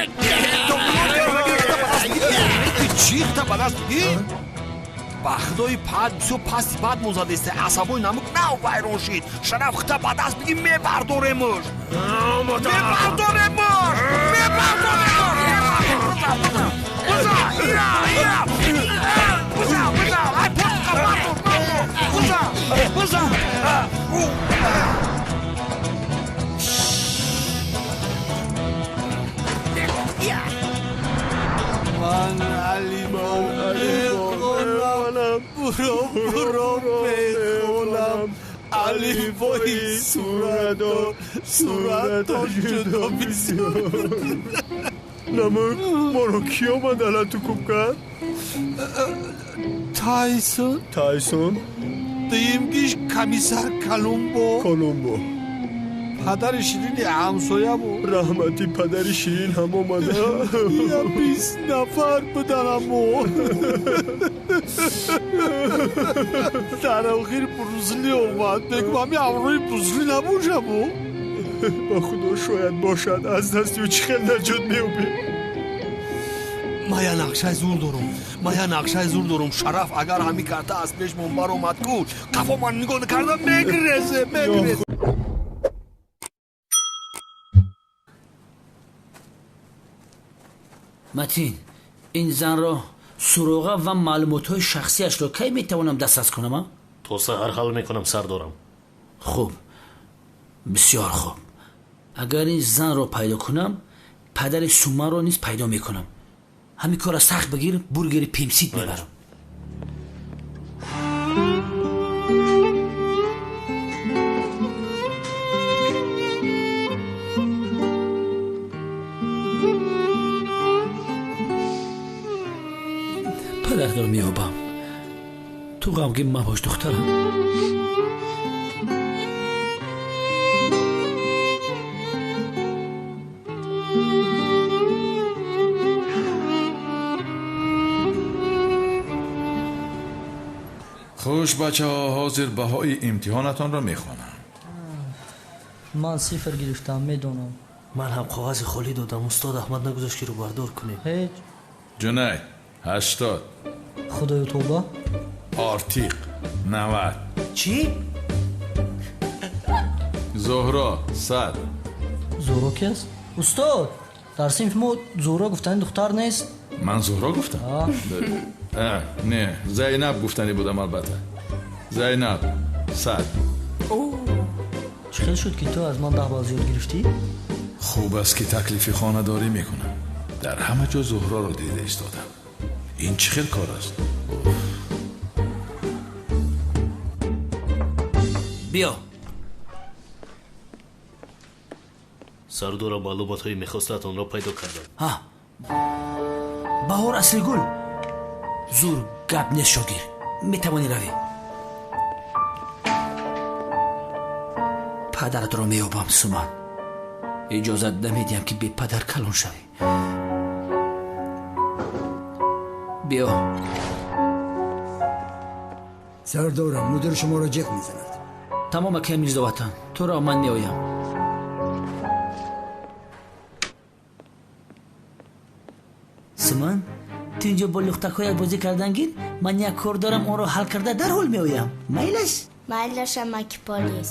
Чӣ? Ба даст бигӣ? Ба худои пад бисёр пасти бад мозадеста, асабои намук нав вайрон шид. Шараф хита ба даст бигӣ, мебардоремуш, мебардоремуш, мебардоремуш. Буза, буза, ай, портқа бардор, буза, буза. Ман алифбо мехонам, буро буро мехонам, алифбои суратдор, суратдор ҷудо бисёр. Намук, моро кӣ омад алату куб кард? Тайсон. Тайсон. Дуюмгиш комиссар Колумбо. Колумбо. Падари ширини ҳамсоя буд. Раҳмати падари ширин ҳам омада. Я 20 нафар буданамо. Дар охир Брусли омад. Мегӯм, ҳами ҳамроҳи Брусли набошаму. Ба худо, шояд бошад. Аз дасти ӯ чӣ хел наҷот меёбем? Ман я нақшаи зур дорум, ман я нақшаи зур дорум. Шараф агар ҳами карта аз пешмон баромад ку, қафо ман нигоҳ накарда мегрезе, мегрезе. Матин, ин занро суроға ва маълумотҳои шахсиашро кай метавонам дастрас кунам? То саҳар ҳал мекунам, сардорам. Хуб, бисёр хуб. Агар ин занро пайдо кунам, падари Суманро низ пайдо мекунам. Ҳамин корро сахт бигир, бургери пемсит мебарам. Падаратро меёбам. Ту ғамгин мабош, духтарам. Хуш, бачаҳо, ҳозир баҳои имтиҳонатонро мехонам. Ман сифр гирифтам, медонам. Ман ҳам коғази холӣ додам. Устод Аҳмад нагузошт, ки рӯбардор кунем. Ҳеҷ. Ҷунайд, 80. Худоё, тавба. Артиқ, 90. Чӣ? Зуҳро, 100. Зуҳро ки аст? Устод, дар синфи мо Зуҳро гуфтани духтар нест. Ман Зуҳро гуфтам? Не, Зайнаб гуфтанӣ будам, албатта. Зайнаб, 100. Чӣ хел шуд, ки ту аз ман 10 балл зиёд гирифтӣ? Хуб аст, ки таклифи хонадорӣ мекунам. Дар ҳама ҷо Зуҳроро дида истодам. Ин чӣ хел кор аст? Биё. Сардора, маълумотҳои мехостаатонро пайдо кардам. Ҳа, Баҳор Аслигул. Зур гап нест, шогир, метавонӣ равӣ. Падаратро меёбам, Суман. Иҷозат намедиҳам, ки бепадар калон шавӣ. Биё. Сардорам, мудир шуморо ҷеғ мезанад. Тамом, акай Мирзоватан, туро ман меоям. Суман, ту инҷо бо лухтакҳоят бозӣ кардан гир. Ман як кор дорам, онро ҳал карда дарҳол меоям. Майлаш? Майлаш, амаки полис.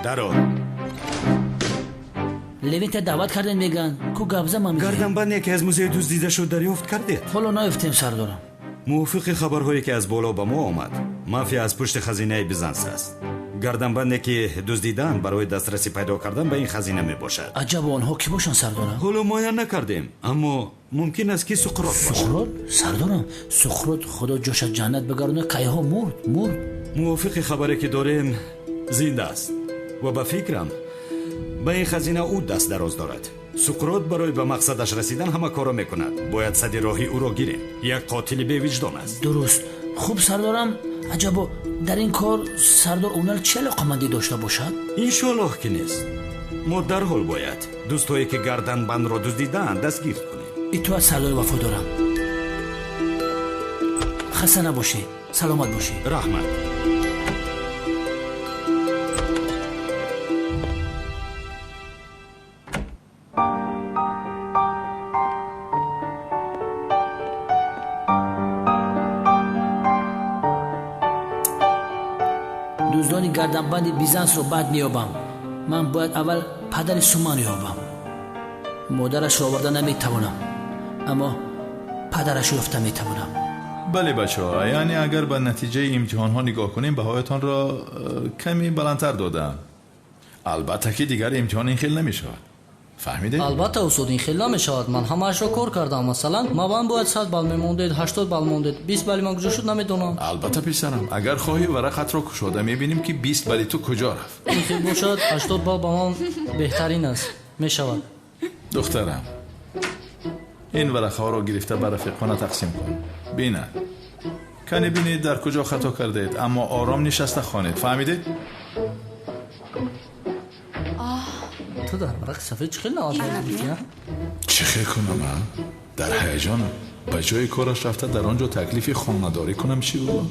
Даро. Левинта даъват кардем, мегӯянд ку гапза ман. Гарданбанде ки аз музей дуздида шуд, дарёфт кардед? Ҳоло наёфтем, сардорам. Мувофиқи хабарҳое ки аз боло ба мо омад, мафия аз пушти хазинаи Бизанс аст. Гарданбанде ки дуздидаанд, барои дастрасӣ пайдо кардан ба ин хазина мебошад. Аҷаб, онҳо кӣ бошанд, сардорам? Ҳоло муайян накардем, аммо мумкин аст, ки Суқрот бошад. Суқрот? Сардорам, Суқрот, худо ҷоша ҷаннат бигардонад, кайҳо мурд, мурд. Мувофиқи хабаре ки дорем, зинда аст ва ба фикрам, ба ин хазина ӯ даст дароз дорад. Суқрот барои ба мақсадаш расидан ҳама корро мекунад. Бояд сади роҳи ӯро гирем. Як қотили бевиҷдон аст. Дуруст. Хуб, сардорам, аҷабо, дар ин кор сардор Унал чӣ алоқамандӣ дошта бошад? Иншоаллоҳ, ки нест. Мо дарҳол бояд дӯстҳое ки гарданбандро дуздидаанд, дастгир кунем. Итоат, сардори вафодорам. Хаста набошед, саломат бошед. Раҳмат. Дуздони гарданбанди Бизансро баъд меёбам. Ман бояд аввал падари Суман ёбам. Модарашро оварда наметавонам, аммо падараш ёфта метавонам. Бале бачаҳо, яъне агар ба натиҷаи имтиҳонҳо нигоҳ кунем, баҳоятонро каме баландтар додаам. Албатта ки дигар имтиҳон ин хел намешавад. Фаҳмидед? Албатта устод, ин хел намешавад. Ман ҳамаашро кор кардам. Масалан, ман бояд 100 балл мемондед, 80 балл мондед, 20 балли ман куҷо шуд намедонам. Албатта писарам, агар хоҳӣ варақатро кушода мебинем ки 20 балли ту куҷо рафт. Ин хел бошад, 80 балл ба ман беҳтарин аст. Мешавад. Духтарам, ин варақаҳоро гирифта ба рафиқона тақсим кун. Бинанд. Кане бинед дар куҷо хато кардаед, аммо ором нишаста хонед. Фаҳмидед? Ту дар варақи сафед чӣ хел 90 балл гирифтӣ? Чӣ хел кунам, а? Дар ҳаяҷонам. Ба ҷои кораш рафта дар он ҷо таклифи хонадорӣ кунам чӣ буд?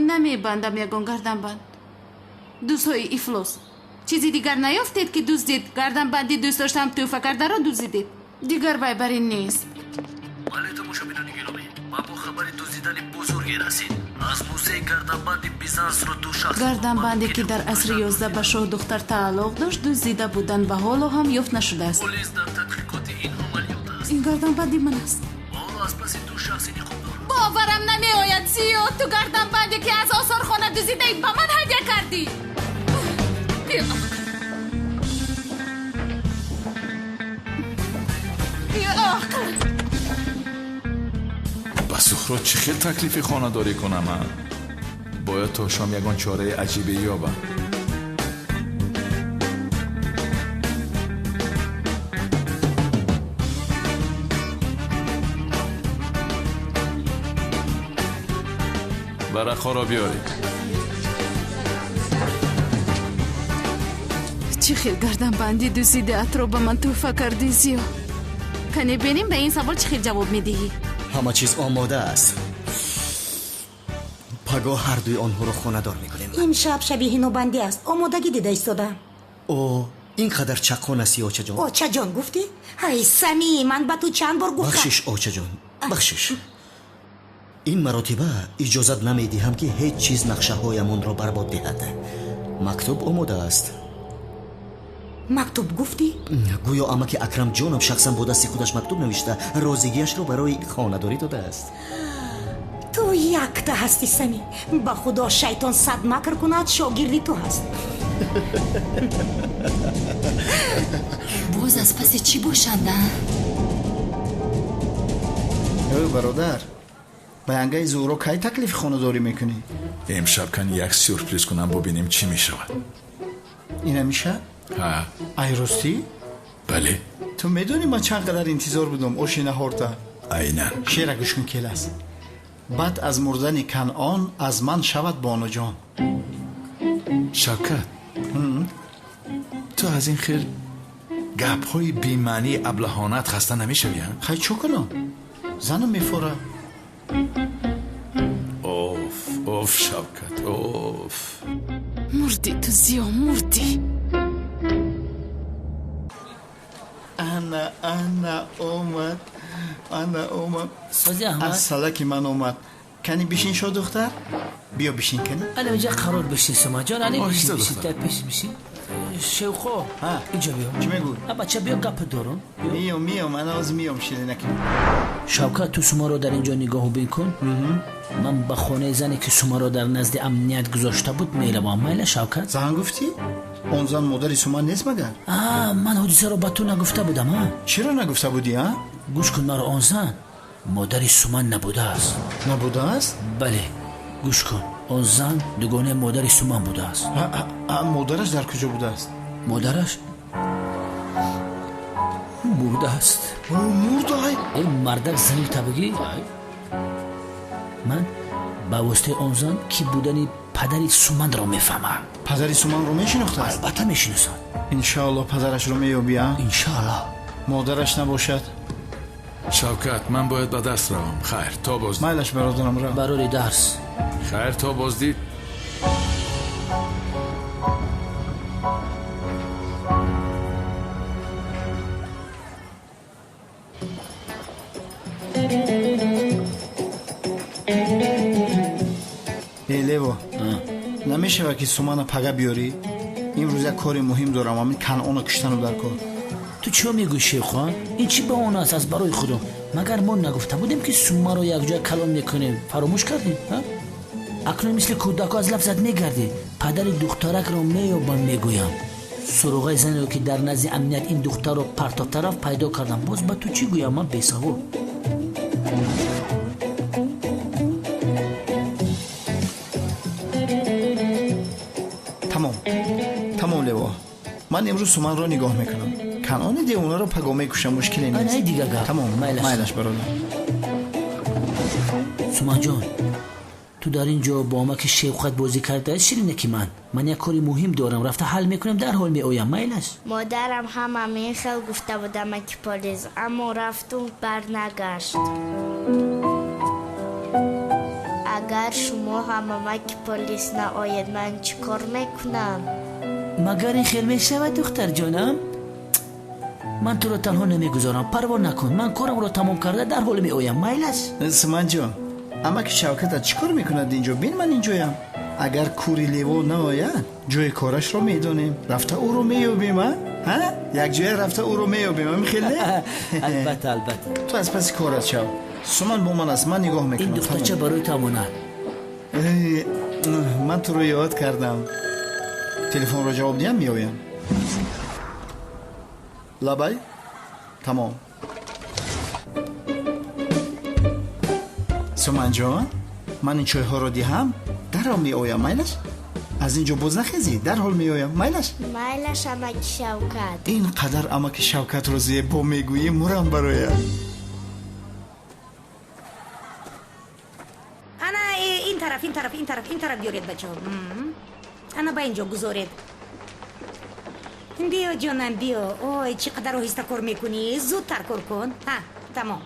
Намебандам ягон гарданбанд. Дӯстҳои ифлос, чизи дигар наёфтед ки дуздид. Гарданбанди дӯст доштам тӯҳфа кардаро дуздидед. Дигар вай бар ин нест. Бале, тамошобинони гиромӣ, ба мо хабари дуздидани бузурге расид. Аз музеи гарданбанди Бизансро ду шахс гарданбанде ки дар асри 11 ба шоҳдухтар тааллуқ дошт, дуздида буданд ва ҳоло ҳам ёфт нашудааст. Полис дар тадқиқоти ин амалиёт аст. Ин гарданбанди ман аст. Ҳоло аз паси ду шахси ниқобдор. Боварам намеояд, Зиё, ту гарданбанде ки аз осорхона дуздидаӣ ба ман ҳадя кардӣ. Беақл! Ба Сухрот чӣ хел таклифи хонадорӣ кунам? Бояд то шом ягон чораи аҷибе ёбам. Варақҳоро биёред. Чӣ хел гарданбанди дуздидаатро ба ман тӯҳфа кардӣ, Зиё? Кане бинем ба ин савол чӣ хел ҷавоб медиҳӣ. Ҳама чиз омода аст. Пагоҳ ҳардуи онҳоро хонадор мекунем. Имшаб шаби ҳинобандӣ аст. Омодагӣ дида истода. О, ин қадар чаққон астӣ, очаҷон. Очаҷон гуфтӣ? Ҳай, Самӣ, ман ба ту чанд бор гуфтам. Бахшиш, очаҷон, бахшиш. Ин маротиба иҷозат намедиҳам ки ҳеҷ чиз нақшаҳоямонро барбод диҳад. Мактуб омода аст. Мактуб гуфтӣ? Гӯё амаки Акрамҷонам шахсан бо дасти худаш мактуб навишта, розигиашро барои хонадорӣ додааст. Ту якта ҳастӣ, Самӣ. Ба худо шайтон сад макр кунад, шогирди ту ҳаст. Боз аз паси чӣ бошанд, а? Ё бародар, ба янгаи Зуҳро кай таклифи хонадорӣ мекунӣ? Имшаб кани як сюрприз кунам, бубинем чӣ мешавад. Ина мешавад? Ҳа. Ай ростӣ? Бале. Ту медонӣ ман чанд қадар интизор будам оши наҳорта? Айнан. Шеъра гӯш кун, келас. Баъд аз мурдани Канъон аз ман шавад бонуҷон. Шавкат, ту аз ин хел гапҳои бемаънии аблаҳонат хаста намешавӣ? Хай чӣ кунам? Занам мефора. Оф, оф, Шавкат, оф. Мурдӣ ту, Зиё, мурдӣ. Ана, ана омад, ана омад. Сози Аҳмад. Аз салаки ман омад. Кани бишин, шо духтар? Биё бишин кани. Ана инҷа қарор бишин, Сумаҷон, ани Оҳиста, бишин, бишин, духтар. дар пеш бишин. Шевқо, инҷа биё. Чӣ мегӯ? А бача биё, гап дорам. Миём, миём, ана ҳозир миём, ширинаки. Шавкат, ту Сумаро дар инҷо нигоҳубин кун. Ман ба хонаи зане ки Сумаро дар назди амният гузошта буд меравам. Майла, Шавкат? Зан гуфтӣ? Он зан модари Суман нест магар? А, ман ҳодисаро ба ту нагуфта будам, а? Чиро нагуфта будӣ, а? Гӯш кун маро, он зан модари Суман набудааст. Набудааст? Бале, гӯш кун, он зан дугонаи модари Суман будааст. Модараш дар куҷо будааст? Модараш мурдааст. Мурда? Эй мардак, зани табигӣ. Ман ба воситаи он зан ки будани падари Суманро мефаҳмам. Падари Суманро мешинохтааст? Албатта мешиносам. Иншаалло падарашро меёбӣ, а? Иншаалло. Модараш набошад? Шавкат, ман бояд ба дарс равам. Хайр, то боздид. Майлаш, бародарам, рав. Барори дарс. Хайр, то боздид. Э, Лево, намешавад ки Сумана пага биёрӣ? Имрӯз як кори муҳим дорам, ҳамин Канъоно куштану дар кор. Ту чиё мегӯӣ, Шерхон? Ин чӣ баҳона аст аз барои Худо? Магар мо нагуфта будем, ки Сумаро якҷоя калон мекунем? Фаромӯш кардем? Акнун мисли кӯдако аз лафзат мегардӣ. Падари духтаракро меёбам, мегӯям. Суроғаи занеро, ки дар назди амният ин духтарро партофта рафт, пайдо кардам. Боз ба ту чӣ гӯям ман, бесавод? Тамом, тамом, Лево, ман имрӯз Суманро нигоҳ мекунам. Канъони девонаро паго мекушам, мушкиле нест. Ана дига гап. Тамом, майлаш, бародар. Суманҷон, ту дар ин ҷо бо амаки Шевқат бозӣ кардаи, ширинаки ман. Ман як кори муҳим дорам, рафта ҳал мекунам, дарҳол меоям, майлаш? Модарам ҳам ҳамин хел гуфта буд, амаки полис, аммо рафту барнагашт. Агар шумо ҳам, амаки полис, наоед, ман чӣ кор мекунам? Магар ин хел мешавад, духтарҷонам? Ман туро танҳо намегузорам, парво накун. Ман корамро тамом карда дарҳол меоям, майлаш? Суманҷон, амаки Шавкатат чӣ кор мекунад инҷо? Бин, ман инҷоям. Агар кури Лево наояд, ҷои корашро медонем, рафта ӯро меёбем. А якҷоя рафта ӯро меёбем, ами хеле? Албатта, албатта. Ту аз паси корат шав, Суман бо ман аст, ман нигоҳ мекунам. Ин духтарча барои ту амонат. Ман туро ёд кардам. Телефонро ҷавоб диҳам, меоям. Лабай, тамом. Суманҷон, ман ин чойҳоро диҳам, дарҳол меоям, майлаш? Аз ин ҷо боз нахезӣ, дарҳол меоям, майлаш? Майлаш, амаки Шавкат. Ин қадар амаки Шавкатро зебо мегӯӣ, мурам бароям. Ана ин тараф, ин тараф, ин тараф, ин тараф биёред, бачаҳо. Ана ба ин ҷо гузоред. Биё, ҷонам, биё. Ой, чӣ қадар оҳиста кор мекунӣ, зудтар кор кун. Ҳа, тамом.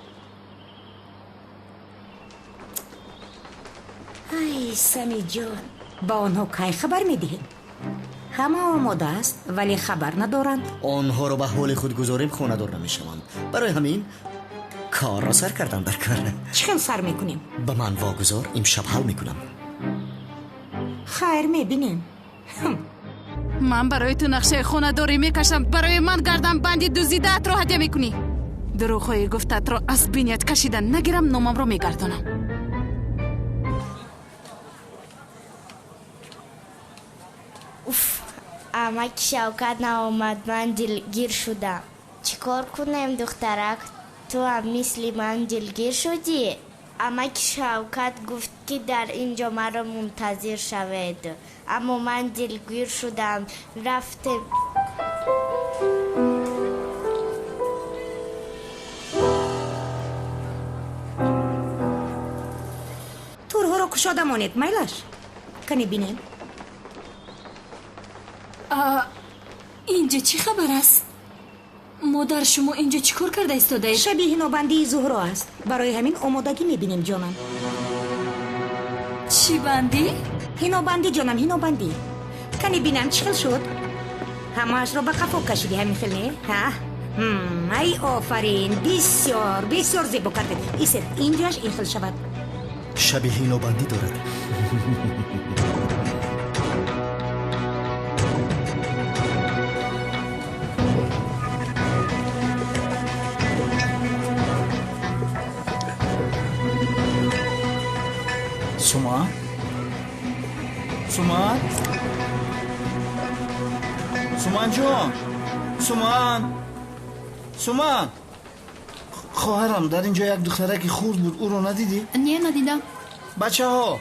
Ай, Самиҷон, ба онҳо кай хабар медиҳем? Ҳама омода аст, вале хабар надоранд. Онҳоро ба ҳоли худ гузорем, хонадор намешаванд. Барои ҳамин корро сар кардам дар кор. Чӣ хел сар мекунем? Ба ман вогузор, имшаб ҳал мекунам. Хайр, мебинем. Ман барои ту нақшаи хонадорӣ мекашам. Барои ман гарданбанди дуздидаатро ҳадя мекунӣ. Дурӯғҳои гуфтаатро аз биният кашида нагирам, номамро мегардонам. Уф, амаки Шавкат наомад, ман дилгир шудам. Чӣ кор кунем, духтарак? Ту ҳам мисли ман дилгир шудӣ? Амаки Шавкат гуфт, ки дар ин ҷо маро мунтазир шавед, аммо ман дилгир шудам. Рафтем. Турҳоро кушода монед, майлаш? Кане бинем. Инҷо чӣ хабар аст? Модар, шумо инҷо чӣ кор карда истодаед? Шаби ҳинобандии Зуҳро аст, барои ҳамин омодагӣ мебинем, ҷонам. Чӣ бандӣ? Ҳинобандӣ, ҷонам, ҳинобандӣ. Кане бинам, чӣ хел шуд? Ҳамаашро ба қафо кашидӣ, ҳамин хел не? Ҳа, ай, офарин, бисёр бисёр зебо кардед. Исед, инҷоаш ин хел шавад. Шаби ҳинобандӣ дорад. Суман, Суман, Суманҷон, Суман, Суман. Хоҳарам, дар ин ҷо як духтараки хурд буд, ӯро надидӣ? Не, надидам. Бачаҳо,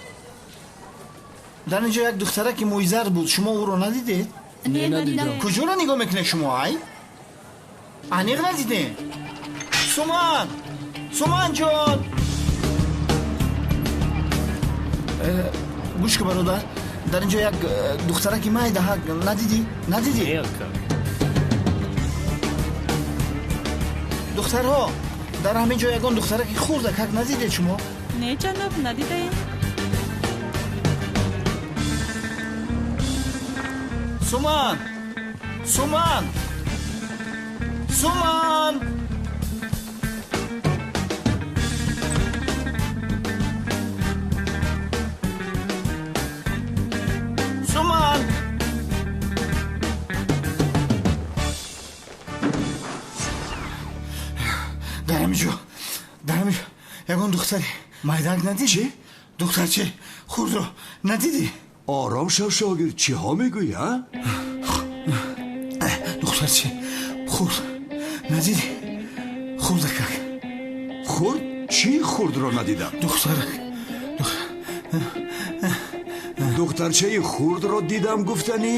дар ин ҷо як духтараки мӯйзард буд, шумо ӯро надидед? Не, надидам. Куҷоро нигоҳ мекунед шумо, ай? Аниқ надидем? Суман, Суманҷон. Гӯш ку, бародар, дар ин ҷо як духтараки майдаҳак надидӣ? Надидӣ? Духтарҳо, дар ҳамин ҷо ягон духтараки хурдакак надидед шумо? Не, ҷаноб, надидаем. Суман, Суман, Суман. Дар ҳамин ҷо ягон духтари майдак надидӣ? Чӣ? Духтарчи хурдро надидӣ? Ором шав, шогирд, чиҳо мегӯӣ, а? Духтарчи хурд надидӣ? Хурдакак. Хурд? Чӣ хурдро надидам? Духтарак. Духтарчаи хурдро дидам гуфтанӣ?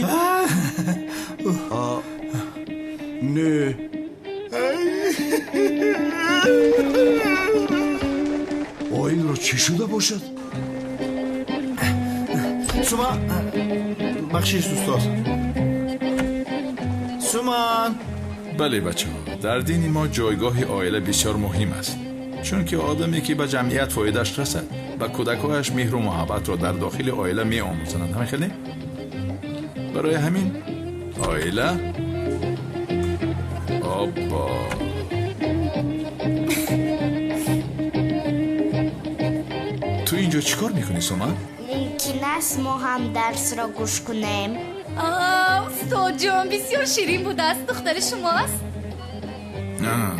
Не. Оилро чӣ шуда бошад? Суман, бахшиш, устод. Суман. Бале, бачаҳо, дар дини мо ҷойгоҳи оила бисёр муҳим аст, чунки одаме ки ба ҷамъият фоидааш расад, ба кӯдакҳояш меҳру муҳаббатро дар дохили оила меомӯзонад. Ҳамин хел не? Барои ҳамин оила обба. Ту инҷо чӣ кор мекунӣ, Суман? Мумкин аст мо ҳам дарсро гӯш кунем? Устодҷон, бисёр ширин будааст. Духтари шумоаст?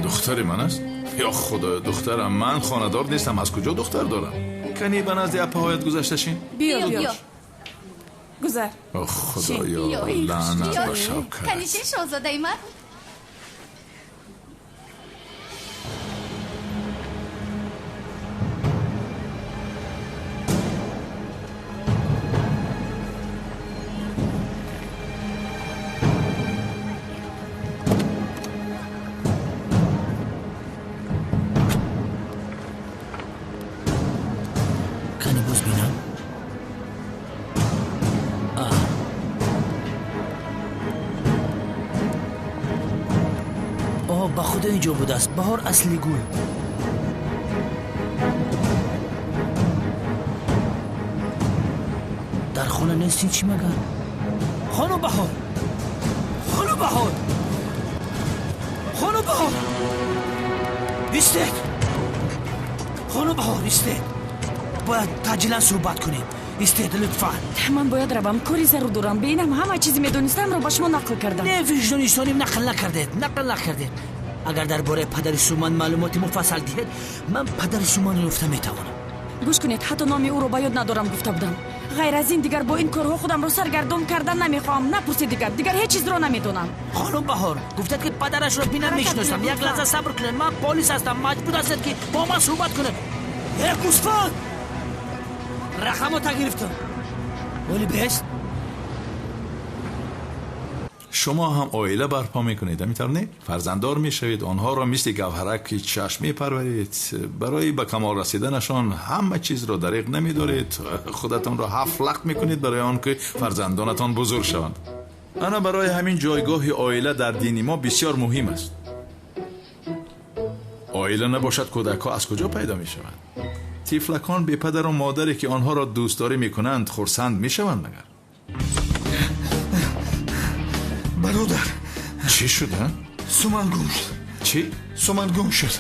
Духтари ман аст? Ё худоё, духтарам, ман хонадор нестам, аз куҷо духтар дорам? Кани ба назди апаҳоят гузашта шин? Биё, биё. Гузар. О худоё, лаънат ба Шавкат. Кани шин, шоҳзодаи ман. Ба худо инҷо будааст. Баҳор асли гул. Дар хона нестин чӣ магар? Хонум Баҳор! Хонум Баҳор! Хонум Баҳор! Истед! Хонум Баҳор, истед! Бояд таъҷилан суҳбат кунем. Истед, лутфан. Ман бояд равам, кори зарур дорам. Беинам ҳама чизе медонистамро ба шумо нақл кардам. Не, виҷдони солим, нақл накардед, нақл накардед. Агар дар бораи падари Суман маълумоти муфассал диҳед, ман падари Суманро ёфта метавонам. Гӯш кунед, ҳатто номи ӯро ба ёд надорам гуфта будам. Ғайр аз ин дигар бо ин корҳо худамро саргардон кардан намехоҳам. Напурсед дигар, дигар ҳеҷ чизро намедонам. Хонум Баҳор, гуфтед ки падарашро бинам мешиносам. Як лаҳза сабр кунед, ман полис ҳастам, маҷбур ҳастед ки бо ман суҳбат кунед. Э, гӯсфанд! Рақамота гирифтам. Вале бест? Шумо ҳам оила барпо мекунед, ҳамин тавр не? Фарзанддор мешавед, онҳоро мисли гавҳараки чашм мепарваред, барои ба камол расиданашон ҳама чизро дариқ намедоред, худатонро ҳафт лақт мекунед барои он ки фарзандонатон бузург шаванд. Ана барои ҳамин ҷойгоҳи оила дар дини мо бисёр муҳим аст. Оила набошад, кӯдакҳо аз куҷо пайдо мешаванд? Тифлакон бепадару модаре ки онҳоро дӯстдорӣ мекунанд хурсанд мешаванд магар? Бародар. Чӣ шуд, а? Суман гум шуд. Чӣ? Суман гум шуд.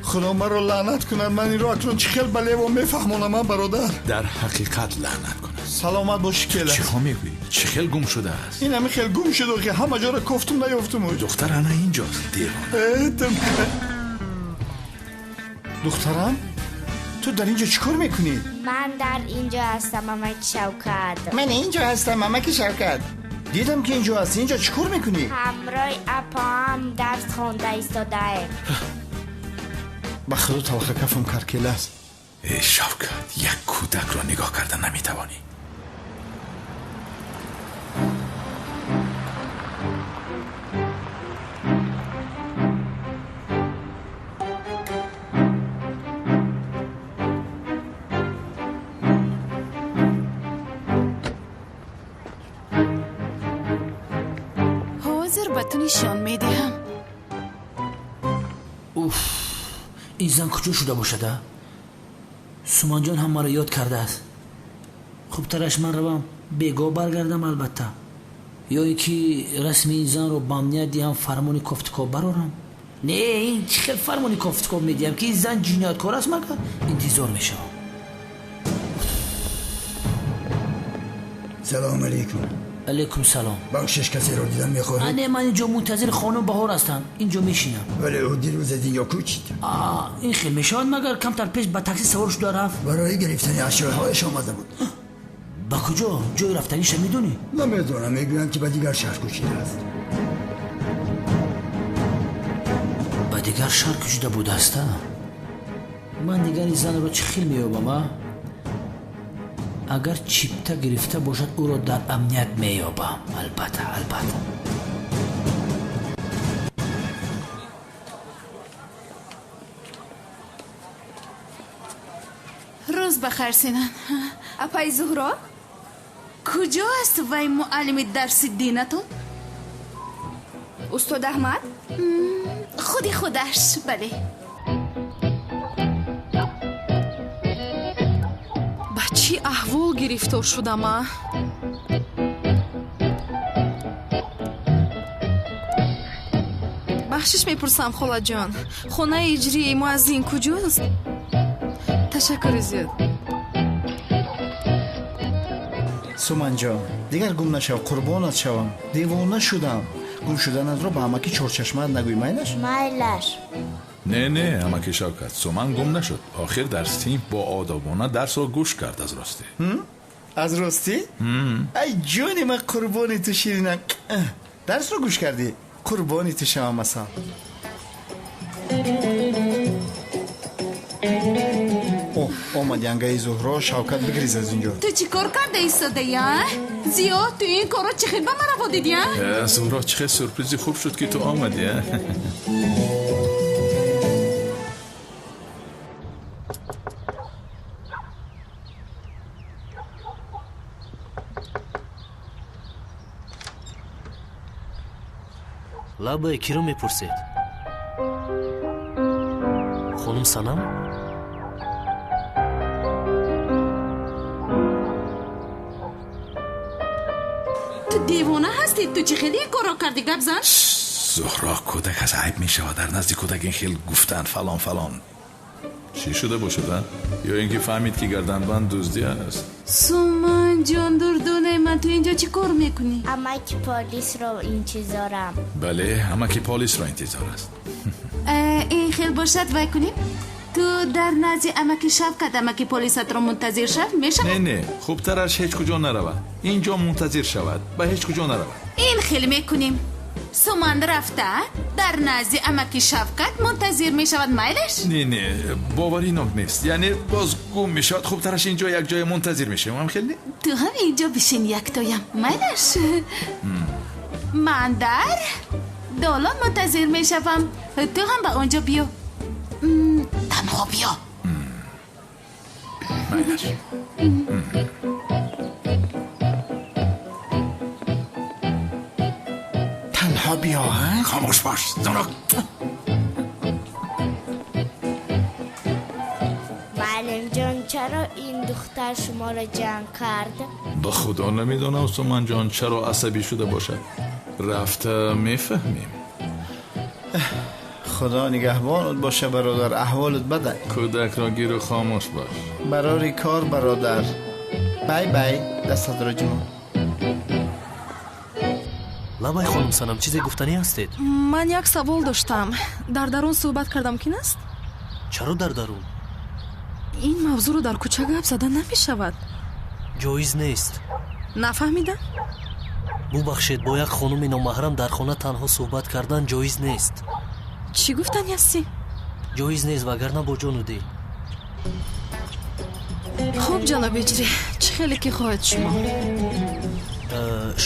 Худо маро лаънат кунад, ман инро акнун чӣ хел ба лево мефаҳмонам, а, бародар? Дар ҳақиқат лаънат кунад. Саломат бошӣ, келас. Чиҳо мегӯӣ? Чӣ хел гум шудааст? Ин ҳами хел гум шуд, ки ҳама ҷоро кофтум, наёфтум. Духтар ана инҷост, девона. Духтарам? Ту дар инҷо чӣ кор мекунӣ? Ман дар инҷо ҳастам, амаки Шавкат. Ман инҷо ҳастам, амаки Шавкат. Дидам ки инҷо ҳастӣ. Инҷо чӣ кор мекунӣ? Ҳамроҳи апаам дарс хонда истодаем. Ба худо талха кафам кард, келас. Э, Шавкат, як кӯдакро нигоҳ карда наметавонӣ. Ҳозир ба ту нишон медиҳам. Уф, ин зан куҷо шуда бошад, а? Суманҷон ҳам маро ёд кардааст. Хубтараш ман равам, бегоҳ баргардам албатта. Ё ин ки расми ин занро ба амният диҳам, фармони кофтукоб барорам. Не, ин чӣ хел фармони кофтукоб медиҳам, ки ин зан ҷинояткор аст магар? Интизор мешавам. Салом алейкум. Алайкум салом. Бахшиш, касеро дидан мехоҳед? Не, ман инҷо мунтазири хонум Баҳор ҳастам. Инҷо мешинам. Вале ӯ дирӯз аз инҷо кӯчид. Ин хел мешавад, магар камтар пеш ба такси савор шуда рафт? Барои гирифтани ашёҳояш омада буд. Ба куҷо? Ҷои рафтаниша медонӣ? Намедонам, мегӯянд ки ба дигар шаҳр кӯчидааст. Ба дигар шаҳр кӯчида будааст, а? Ман дигар ин занро чӣ хел меёбам, а? Агар чипта гирифта бошад, ӯро дар амният меёбам. Албатта, албатта. Рӯз бахайр, Синан. Апаи Зуҳро? Куҷо аст вай муаллими дарси динатон? Устод Аҳмад? Худи худаш, бале. Ба чӣ аҳвол гирифтор шудам, а? Бахшиш мепурсам, холаҷон. Хонаи иҷрии муаззин куҷост? Ташаккури зиёд. Суманҷон, дигар гум нашав, қурбонат шавам. Девона шудам. Гум шуданатро ба амаки Чорчашмаат нагӯй, майлаш? Майлаш. Не, не, амаки Шавкат, Суман гум нашуд. Охир дар синф бо одобона дарсро гӯш кард аз ростӣ. Аз ростӣ? Ай ҷони ман, қурбони ту ширинам. Дарсро гӯш кардӣ? Қурбони ту шавам, асал. Омад янгаи Зуҳро. Шавкат, бигриз аз ин ҷо. Ту чӣ кор карда истодаи, а? Зиё, ту ин корро чӣ хел ба ман раво дидӣ, а? Зуҳро, чӣ хел сюрпризи хуб шуд, ки ту омадӣ, а? Лабае киро мепурсед? Хонум Санам? Ту девона ҳастӣ? Ту чӣ хеле ин корро кардӣ? Гап зан. Зуҳро, кӯдак аз айб мешавад. Дар назди кӯдак ин хел гуфтан фалон фалон. Чӣ шуда бошад, а? Ё ин ки фаҳмид, ки гарданбанд дуздӣ аст? Суманҷон, дурдонаи ман, ту инҷо чӣ кор мекунӣ? Амаки полисро интизорам. Бале, амаки полисро интизор аст. Ин хел бошад, вай кунем? Ту дар назди амаки Шавкат амаки полисатро мунтазир шав, мешавад? Не, не, хубтараш ҳеҷ куҷо наравад. Инҷо мунтазир шавад, ба ҳеҷ куҷо наравад. Ин хел мекунем. Суман рафта дар назди амаки Шавкат мунтазир мешавад, майлаш? Не, не, боваринок нест. Яъне боз гум мешавад. Хубтараш инҷо як ҷое мунтазир мешавем, ҳам хел не? Ту ҳам инҷо бишин яктоям, майлаш? Ман дар долон мунтазир мешавам. Ту ҳам ба он ҷо биё. Танҳо биё. Майлаш. Танҳо биё, ҳа? Хомӯш бош, Зуҳро. Муаллимҷон, чаро ин духтар шуморо ҷанг кард? Ба худо намедонам, Суманҷон, чаро асабӣ шуда бошад. Рафта мефаҳмем. Худо нигаҳбонат боша, бародар. Аҳволат бада. Кӯдакро гиру хомӯш бош. Барори кор, бародар. Бай бай, дастатро ҷумъ. Лабай хонум Санам, чизе гуфтанӣ ҳастед? Ман як савол доштам. Дар дарун суҳбат карда мумкин аст? Чаро дар дарун? Ин мавзӯъро дар кӯча гап зада намешавад. Ҷоиз нест. Нафаҳмидам? Бубахшед, бо як хонуми номаҳрам дар хона танҳо суҳбат кардан ҷоиз нест. Чӣ гуфтанӣ ҳастӣ? Ҷоиз нест, вагарна бо ҷону дил. Хуб, ҷаноби иҷрӣ, чӣ хеле ки хоҳед шумо.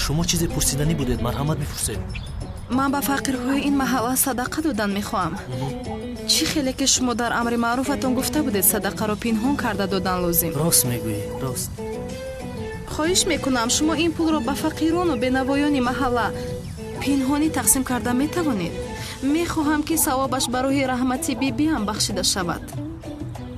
Шумо чизе пурсиданӣ будед, марҳамат бипурсед. Ман ба фақирҳои ин маҳалла садақа додан мехоҳам. Чӣ хеле ки шумо дар амри маъруфатон гуфта будед, садақаро пинҳон карда додан лозим. Рост мегӯӣ, рост. Хоҳиш мекунам, шумо ин пулро ба фақирону бенавоёни маҳалла пинҳонӣ тақсим карда метавонед. Мехоҳам, ки савобаш ба рӯҳи раҳмати бибиам бахшида шавад.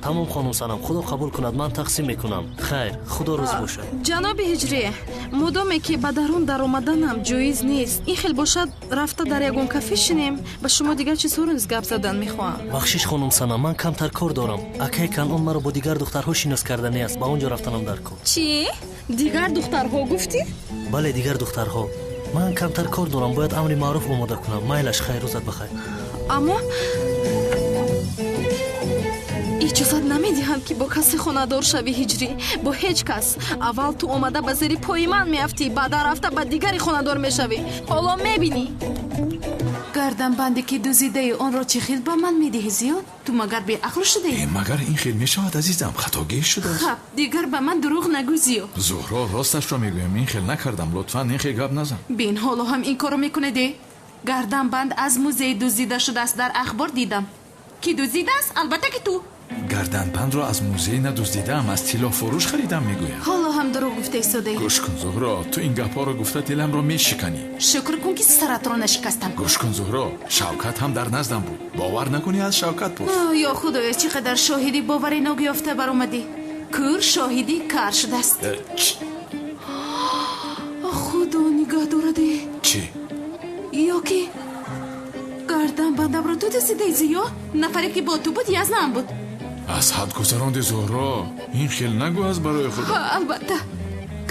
Тамом хонум Санам, худо қабул кунад, ман тақсим мекунам. Хайр, худо розӣ бошад. Ҷаноби Ҳиҷрӣ, модоме ки ба дарун даромаданам ҷоиз нест, ин хел бошад рафта дар ягон кафе шинем, ба шумо дигар чизҳоро низ гап задан мехоҳам. Бахшиш хонум Санам, ман камтар кор дорам. Акай Канъон маро бо дигар духтарҳо шинос карданӣ аст, ба он ҷо рафтанам дар кор. Чӣ? Дигар духтарҳо гуфтӣ? Бале, дигар духтарҳо. Ман камтар кор дорам, бояд амри маъруф омода кунам. Майлаш, хайр, рӯзат бахайр. Аммо иҷозат намедиҳам ки бо касе хонадор шавӣ Ҳиҷрӣ, бо ҳеҷ кас. Аввал ту омада ба зери пои ман меафтӣ, баъдан рафта ба дигаре хонадор мешавӣ. Ҳоло мебинӣ. Гарданбанде ки дуздидаи онро чӣ хел ба ман медиҳӣ, Зиёд? Ту магар беақл шудаӣ? Магар ин хел мешавад, азизам? Хатогӣ шудааст. Хаб, дигар ба ман дурӯғ нагӯ, Зиёд. Зуҳро, росташро мегӯям, ин хел накардам. Лутфан ин хел гап назан. Бин, ҳоло ҳам ин корро мекунедӣ. Гарданбанд аз музей дуздида шудааст, дар ахбор дидам. Ки дуздидааст? Албатта ки ту. Гарданбандро аз музей надуздидаам, аз тиллофурӯш харидам, мегӯям. Ҳоло ҳам дурӯғ гуфта истодаӣ. Гӯш кун Зуҳро, ту ин гапҳоро гуфта диламро мешиканӣ. Шукр кун ки саратро нашикастам. Гӯш кун Зуҳро, Шавкат ҳам дар наздам буд. Бовар накунӣ, аз Шавкат пурс. Ё худоё, чӣ қадар шоҳиди боваринок ёфта баромадӣ. Кӯр шоҳиди кар шудааст. Худо нигаҳ дорадӣ. Чӣ? Ё ки гарданбандамро ту дуздидаӣ, Зиё? Нафаре ки бо ту буд, язнаам буд. Аз ҳад гузаронди Зуҳро, ин хел нагӯ аз барои худо. Албатта,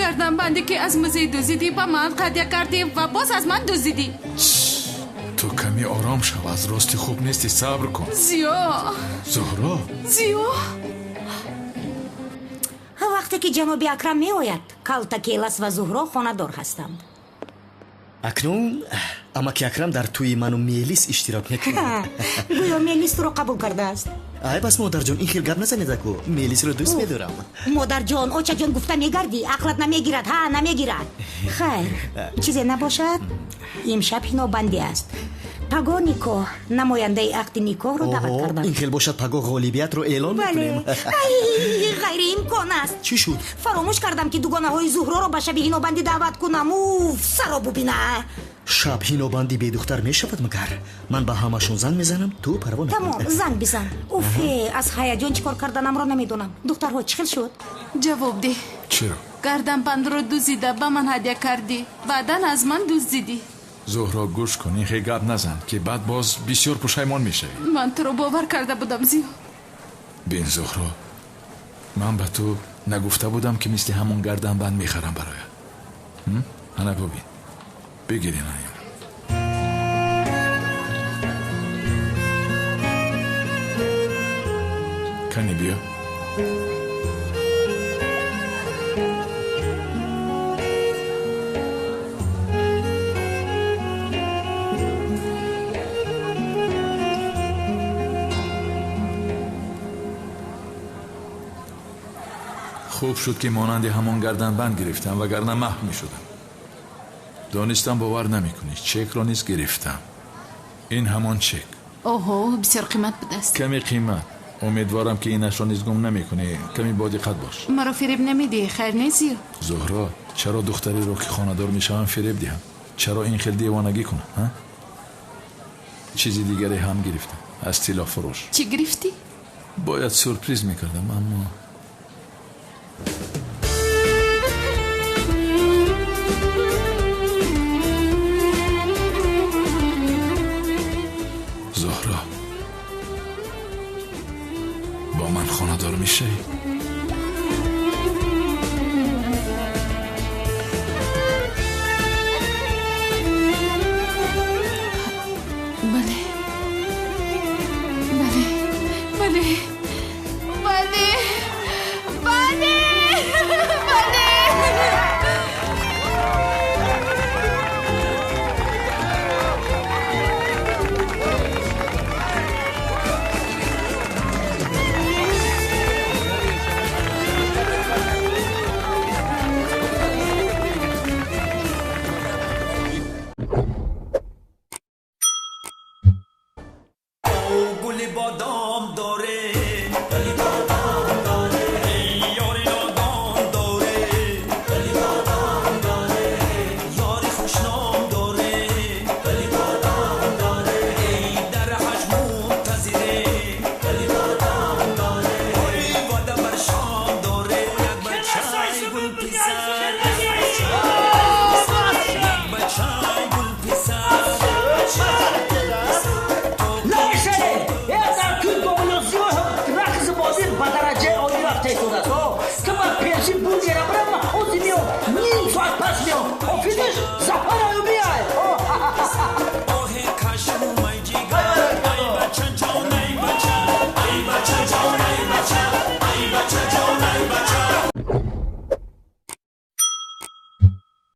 гарданбанде ки аз музей дуздидӣ ба ман ҳадя кардӣ ва боз аз ман дуздидӣ. Ту каме ором шав, аз рости хуб нестӣ, сабр кун. Зиё. Зуҳро. Зиё. Вақте ки ҷаноби Акрам меояд, Калтакелас ва Зуҳро хонадор ҳастанд. Акнун амаки Акрам дар тӯи ману Мелис иштирок мекунад. Гӯё Мелис туро қабул кардааст. Ай бас, модарҷон, ин хел гап назанед аку. Мелисро дӯст медорам. Модарҷон, очаҷон гуфта мегардӣ, ақлат намегирад, ҳа, намегирад. Хайр, чизе набошад, имшаб ҳинобандӣ аст. Пагоҳ никоҳ, намояндаи ақди никоҳро даъват кардам. Ин хел бошад, пагоҳ ғолибиятро эълон мекунем. Ай, ғайриимкон аст. Чӣ шуд? Фаромӯш кардам ки дугонаҳои Зуҳроро ба шаби ҳинобандӣ даъват кунам. Уф, саро бубина. Шаб ҳинобандӣ бедухтар мешавад магар? Ман ба ҳамашон занг мезанам, ту парво накун. Тамом, занг бизан. Уфе, аз ҳаяҷон чӣ кор карданамро намедонам. Духтарҳо, чӣ хел шуд? Ҷавоб деҳ. Чиро? Гарданбандро дуздида ба ман ҳадя кардӣ, баъдан аз ман дуздидӣ. Зуҳро, гӯш кун, ин хел гап назан, ки баъд боз бисёр пушаймон мешавӣ. Ман туро бовар карда будам, Зиё. Бин Зуҳро, ман ба ту нагуфта будам, ки мисли ҳамон гарданбанд мехарам бароят. Ана бубин, бигир ина. Кани биё. Хуб шуд ки монанди ҳамон гарданбанд гирифтам, вагарна маҳв мешудам. Донистам бовар намекунӣ, чекро низ гирифтам. Ин ҳамон чек. Оҳо, бисёр қимат будааст. Каме қимат. Умедворам ки инашро низ гум намекунӣ. Каме бодиққат бош. Маро фиреб намедиҳӣ, хайр не, Зиё? Зуҳро, чаро духтареро ки хонадор мешавам фиреб диҳам? Чаро ин хел девонагӣ кунам? Ҳа? Чизи дигаре ҳам гирифтам аз тиллофурӯш. Чӣ гирифтӣ? Бояд сюрприз мекардам, аммо Зуҳро, бо ман хонадор мешавӣ? Бале, бале, бале, бале, бале, бале. گل بادام داره، گل بادام داره، یاری نادان داره، گل بادام داره، یاری خوشنام داره، گل بادام داره، ای در حج منتظره، گل بادام داره، Ин бургера.